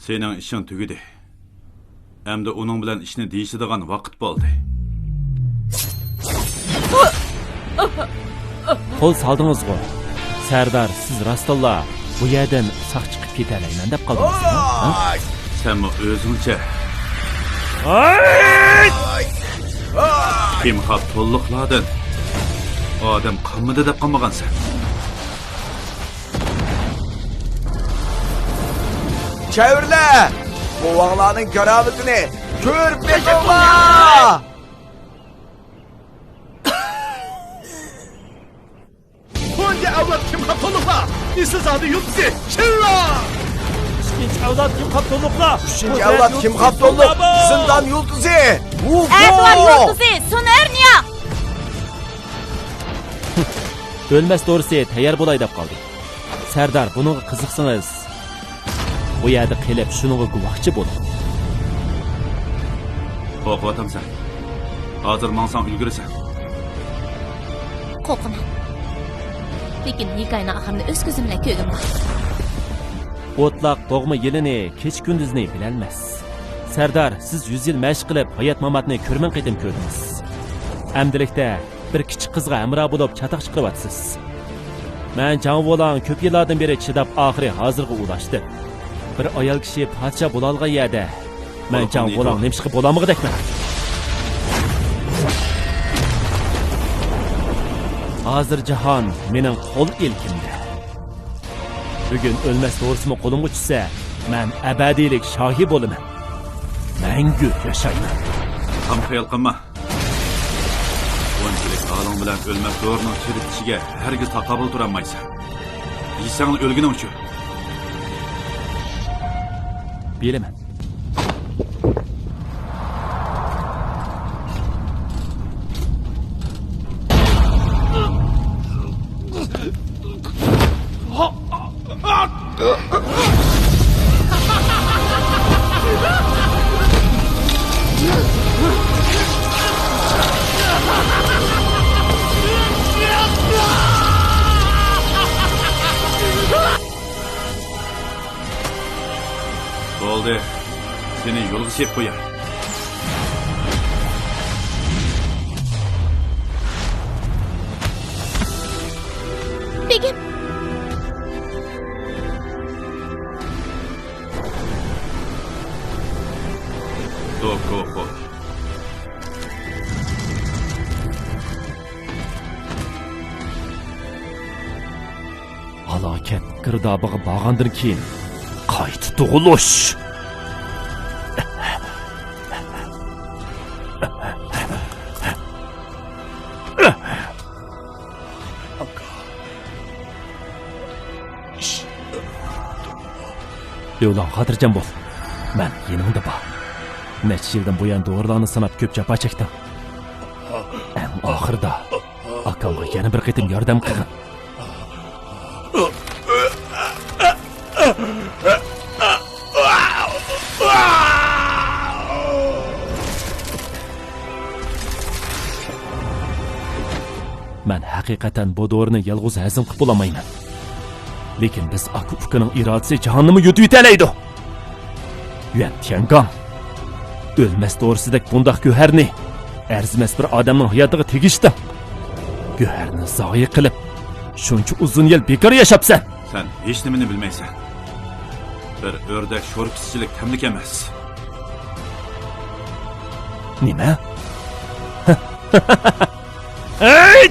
سېنىڭ ئىشىڭ تۈگىدى. ئەمدى ئۇنىڭ بىلەن ئىشنى دېيىشىدىغان ۋاقىت بولدى. قول سالدىڭىزغۇ؟ سەردار، سىز راستتىنلا بۇ يەردىن ساق چىقىپ كېتەلەيمەن دەپ قالدىڭىزمۇ؟ ھە؟ سەنمۇ ئۆزۈڭچە. كىمخاب تونلۇقلاردىن ئادەم قالمىدى دەپ قالمىغانسەن. چەۋرىلە! بوۋاڭلارنىڭ كارامىتىنى كۆرۈپ بېقىڭلار! تۇنجى ئەۋلاد كىمخاب تونلۇقلار، ئېسىل زادى يۇلتۇزى، چىللا! ئىككىنچى ئەۋلاد كىمخاب تونلۇقلار، ئۈچىنچى ئەۋلاد كىمخاب تونلۇق، زىندان يۇلتۇزى، ۋۇفۇ! ئەتىۋار يۇلتۇزى، سۇنئەرنىيا! ئۆلمەس دورىسى تەييار بولاي دەپ قالدى. سەردار، بۇنىڭغا قىزىقسىڭىز، بۇ يەردە قېلىپ شۇنىڭغا گۇۋاھچى بولۇڭ. قورقۇۋاتامسەن؟ ھازىر ماڭساڭ ئۈلگۈرىسەن. قورقىمەن. لېكىن ھېكايىنىڭ ئاخىرىنى ئۆز كۆزۈم بىلەن كۆرگۈم بار. ئوتلاق بوغما يىلىنى كېچە-كۈندۈزنى بىلەلمەس. سەردار، سىز يۈز يىل مەشىق قىلىپ، ھايات-ماماتنى كۆرمىڭ قېتىم كۆردىڭىز. ئەمدىلىكتە بىر كىچىك قىزغا ھەمراھ بولۇپ چاتاق چىقىرىۋاتىسىز. مەن جاڭ ۋۇلاڭ كۆپ يىللاردىن بېرى چىداپ، ئاخىرى ھازىرغا ئۇلاشتىم. بىر ئايال كىشى پادىشاھ بولالىغان يەردە، مەن جاڭ ۋۇلاڭ نېمىشقا بولالمىغۇدەكمەن؟ ھازىر جاھان مېنىڭ قول ئىلكىمدە. بۈگۈن ئۆلمەس دورىسىمۇ قولۇمغا چۈشسە، مەن ئەبەدىيلىك شاھى بولىمەن. مەڭگۈ ياشايمەن. تام خىيال قىلما. بۇنچىلىك ھالىڭ بىلەن ئۆلمەس دورىنىڭ چىرىتىشىگە ھەرگىز تاقابىل تۇرالمايسەن. يېسەڭلا ئۆلگىنىڭ ئۈچۈن. بىلىمەن. بولدى، سېنى يولغا سېلىپ قوياي. بېگىم! دوكوخو. ھالاكەت گىردابىغا بارغاندىن كېيىن قايتا تۇغۇلۇش. ليۇلۇڭ، خاتىرجەم بول. مەن يېنىڭدا بار. نەچچە يىلدىن بۇيان دورىلارنى سىناپ كۆپ جاپا چەكتىڭ. ئەڭ ئاخىرىدا ئاكامغا يەنە بىر قېتىم ياردەم قىلغىن. مەن ھەقىقەتەن بۇ دورىنى يالغۇز ھەزىم قىلىپ بولالمايمەن. لېكىن بىز ئاكا-ئۇكىنىڭ ئىرادىسى جاھاننىمۇ يۇتۇۋېتەلەيدۇ. يۈەن تيەنگاڭ، ئۆلمەس دورىسىدەك بۇنداق گۆھەرنى ئەرزىمەس بىر ئادەمنىڭ ھاياتىغا تېگىشتىڭ. گۆھەرنى زايە قىلىپ، شۇنچە ئۇزۇن يىل بىكار ياشاپسەن. سەن ھېچنېمىنى بىلمەيسەن. بىر ئۆردەك شورپىسىچىلىك تەملىك ئەمەس. نېمە؟ ھەي!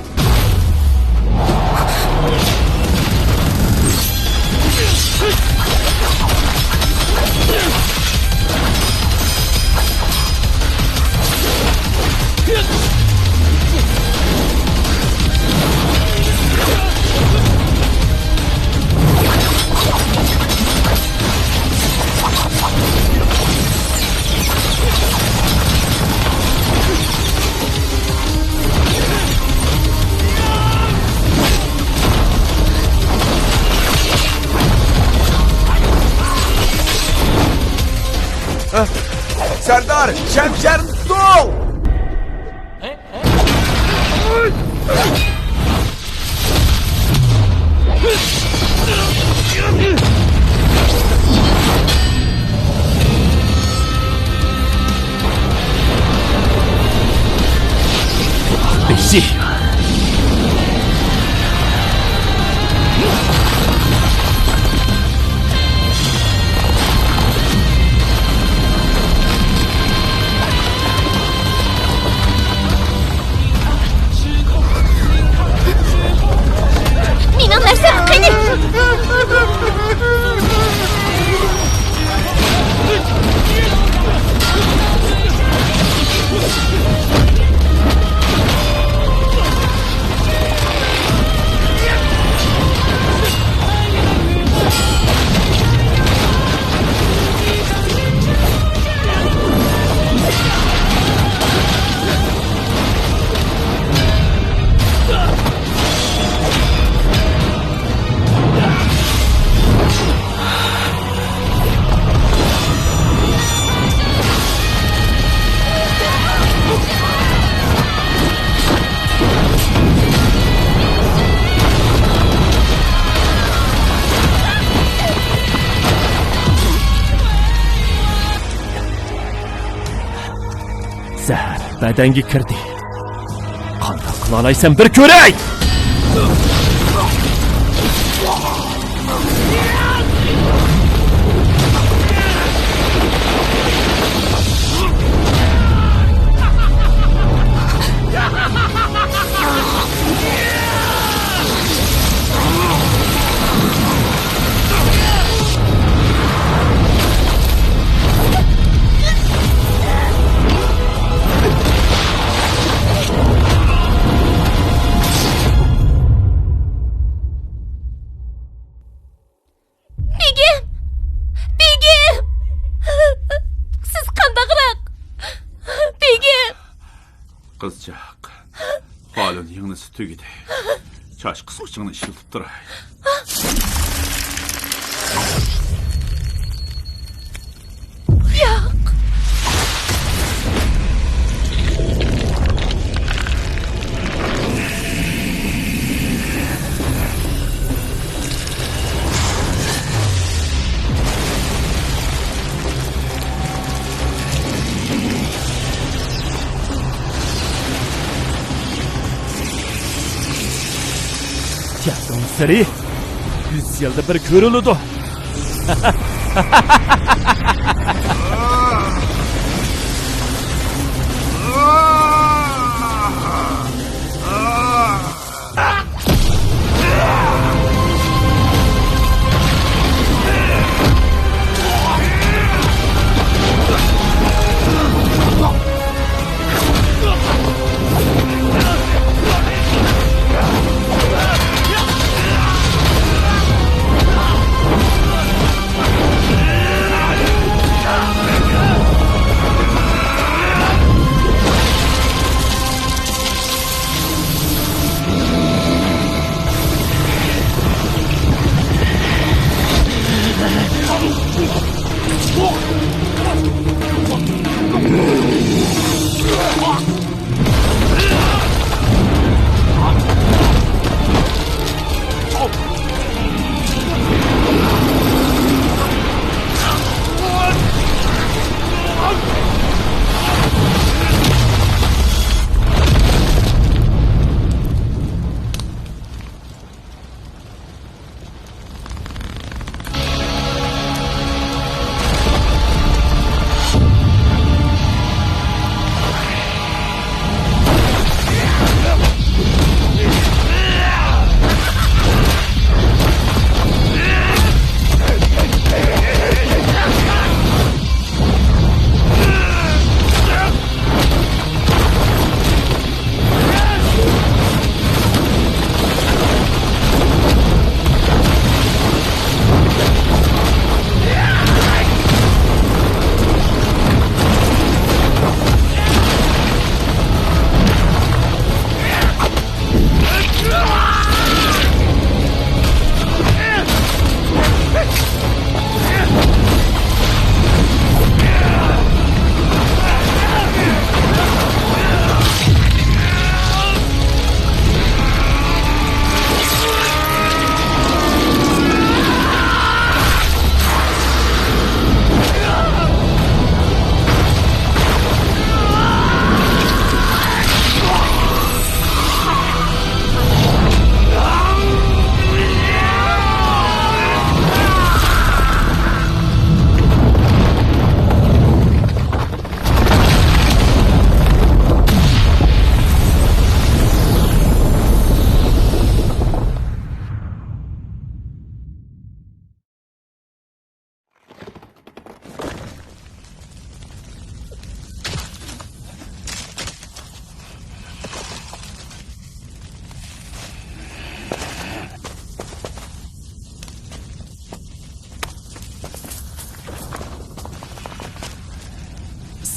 سەردار، شەمشەرنى تۇتۇڭ! بېشى. مېنىڭ نەرسەم قېنى؟ زەھەر بەدەنگە كىردى. قانداق قىلالايسەن، بىر كۆرەي! قىزچاق، خالۇن يىڭنىسى تۈگىدى. چاچ قىسقۇچىڭنى ئىشلىتىپ تۇراي. ياق. كەلگۈسىرى يۈز يىلدا بىر كۆرۈلىدۇ.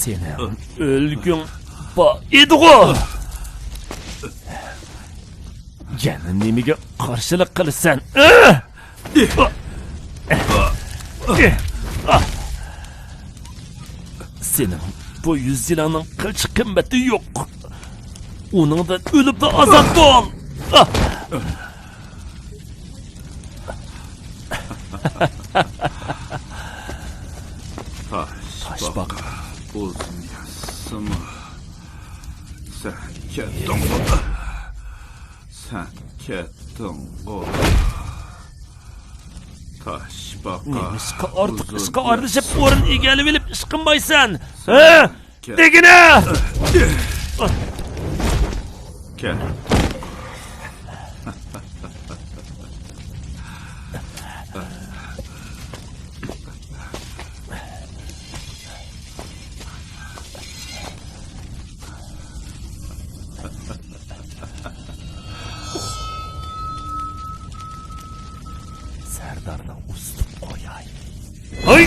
سېنىڭ ئۆلگۈڭ بار ئىدىغۇ؟ يەنە نېمىگە قارشىلىق قىلىسەن؟ سېنىڭ بۇ يۈز يىلىڭنىڭ قىلچە قىممىتى يوق. ئۇنىڭدىن ئۆلۈپلا ئازاد بول. تاشپاقا بۇزمىسىمۇ، سەن كەتتىڭغۇ. سەن كەتتىڭغۇ. تاشپاقا. نېمىشقا ئارتۇق ئىشقا ئارىلىشىپ ئورۇن ئىگىلىۋېلىپ ئىش قىلمايسەن؟ ھە؟ دېگىنە! كەل. سەردارنى ئۇزىتىپ قوياي. ھاي!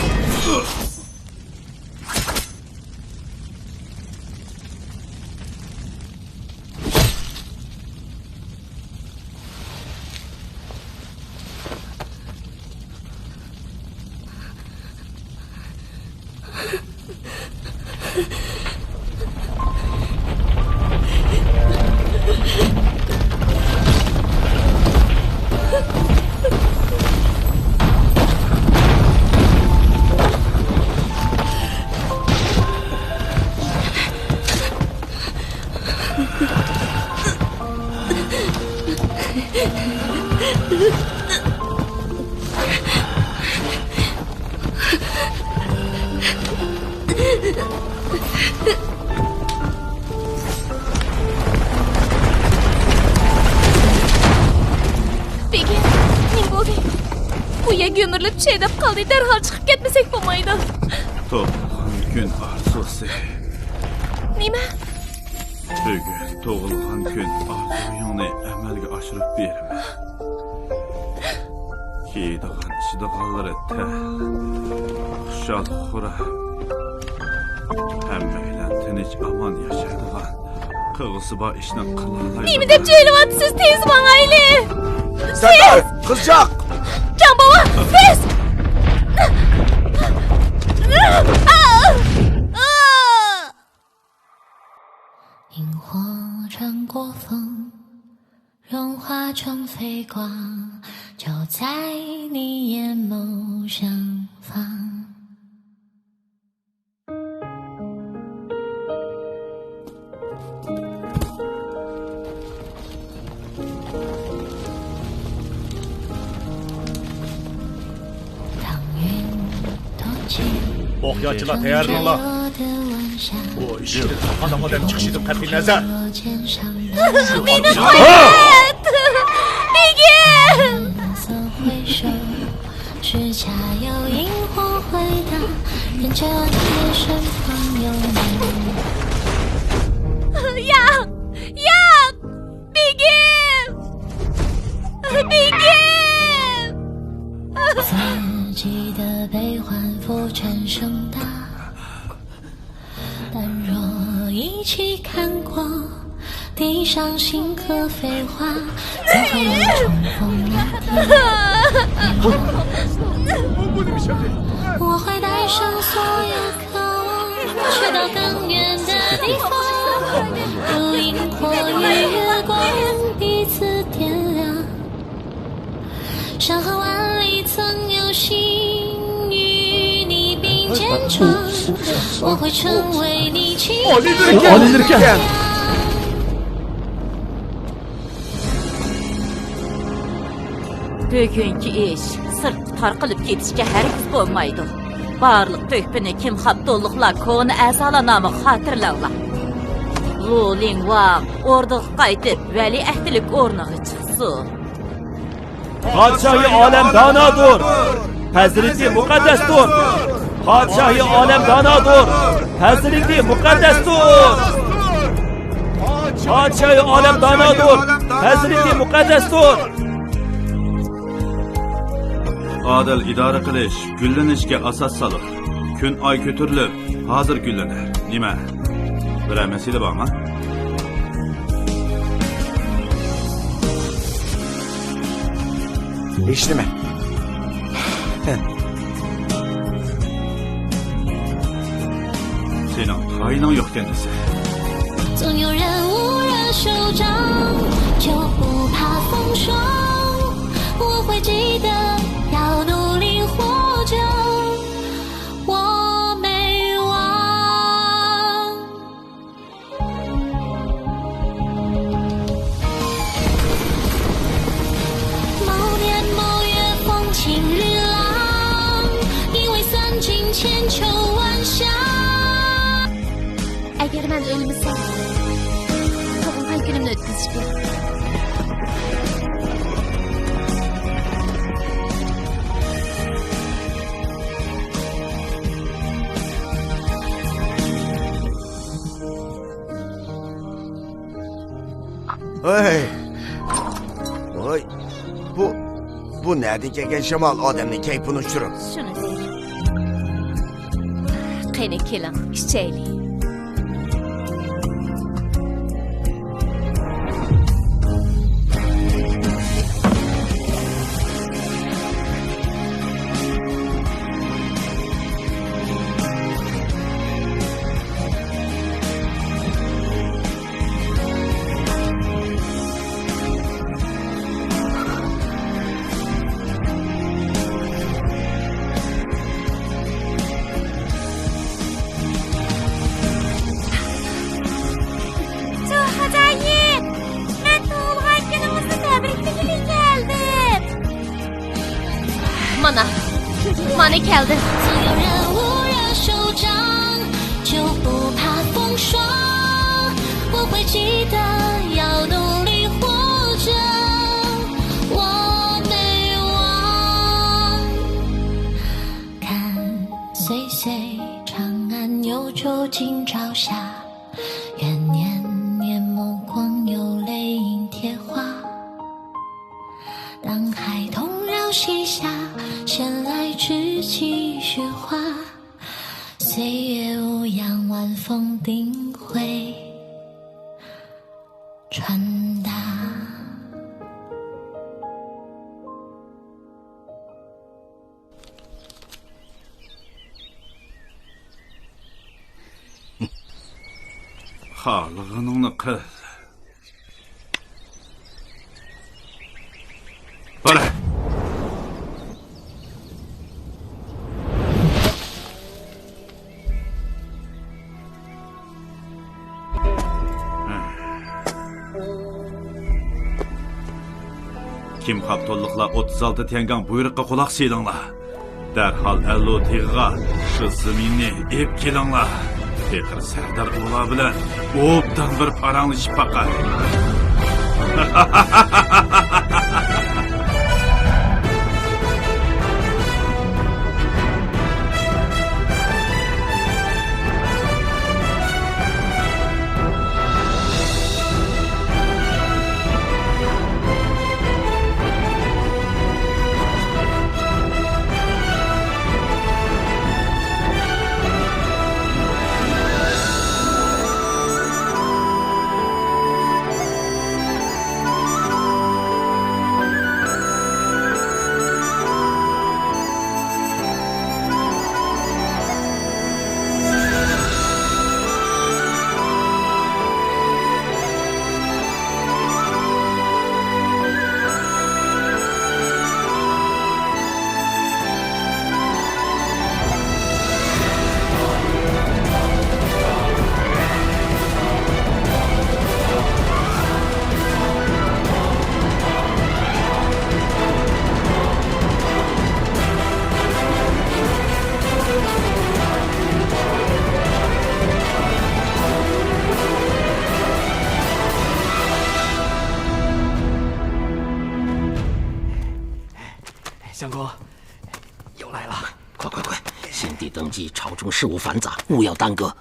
بېگىم، نېمە بولدى؟ بۇ يەر گۈمۈرۈلۈپ چىرىداپ قالدى، دەرھال چىقىپ كەتمىسەك بولمايدۇ. تۇغۇلغان كۈن ئارزۇسى. نېمە؟ بۈگۈن تۇغۇلغان كۈن ئارزۇيۇڭنى ئەمەلگە ئاشۇرۇپ بېرىمەن. كىيىدىغان، ئىچىدىغانلىرى تەڭ، خۇشال خۇرام، ھەممەيلەن تىنچ ئامان ياشايدىغان، قىلغۇسى بار ئىشنى قىلالايدىغان. نېمە دەپ جۆيلۈۋاتىسىز؟ تېز ماڭايلى! سەردار! تېز! قىزچاق! جاڭ بوۋا، تېز! 萤火穿过风，融化成飞光，就在你眼眸上方。 ئوقياچىلار، تەييارلىنىڭلار. بۇ ئىشىكتىن قانداق ئادەم چىقىشىدىن قەتئىينەزەر. مېنى قويۇڭ! بېگىم! ياق! ياق! بېگىم! بېگىم! 自己的悲欢浮成声大，但若一起看过地上星河飞花，怎会有重逢那天？我会带上所有渴望，去到更远的地方，用萤火与月光彼此点亮。 山河万里曾有幸与你并肩闯，我会成为你祈祷的 ئالىيلىرىكەن. بۈگۈنكى ئىش سىرتقا تارقىلىپ كېتىشكە ھەرگىز بولمايدۇ. بارلىق تۆھپىنى كىم خاپتۇللۇقلار، كونا ئەزالار نامىغا خاتىرىلەڭلار. لۇ لىڭۋاڭ ئوردىغا قايتىپ، ۋەلىئەھدىلىك ئورنىغا چىقسۇن. پادىشاھى ئالەم دانادۇر، پەزىلىتى مۇقەددەستۇر. پادىشاھى ئالەم دانادۇر، پەزىلىتى مۇقەددەستۇر. پادىشاھى ئالەم دانادۇر، پەزىلىتى مۇقەددەستۇر. ئادىل ئىدارە قىلىش، گۈللىنىشكە ئاساس سالىدۇ. كۈن ئاي كۆتۈرۈلۈپ، ھازىر گۈللىنەر. نېمە؟ بىرەر مەسىلە بارمۇ؟ ھېچنېمە. سېنىڭ تايىنىڭ يوقكەن دېسە. 总有人无人手掌，就不怕风霜。我会记得要努力活着，我没忘。某年某月风起绿浪，因为散尽千秋万夏。 ئەگەر مەن ئۆلمىسەم، تۇغۇلغان كۈنۈمنى ئۆتكۈزۈش كېرەك. ھەي! ۋاي! بۇ، بۇ نەدىن كەلگەن شامال ئادەمنى كەيپىنى ئۇچۇرۇپ؟ شۇنى دەيلى. قېنى، كېلىڭ، ئىچەيلى. 没 keldi. 自由人物热手掌，就不怕风霜。我会记得要努力活着，我没忘。看岁岁长安，游舟今朝霞。 远年年暮光，有泪映贴花。当孩童绕膝下，闲来执几许花。岁月无恙，晚风定会传达。 خالىغىنىڭنى قىل. بارە. كىم خاپتونلۇقلار ئوتتۇز ئالتە تيەنگاڭ بۇيرۇققا قۇلاق سېلىڭلار. دەرھال ئەللۇ تېغىغا شۇ زېمىننى ئېلىپ كېلىڭلار. پېقىر سەردار ئۇلار بىلەن ئوبدان بىر پاراڭلىشىپ باقاي. Xiang Gu, 又来了。快快快，先帝登基，朝中事务繁杂，勿要耽搁。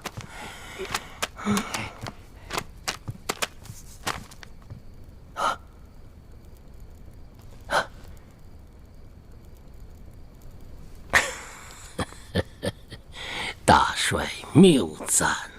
大帅谬赞。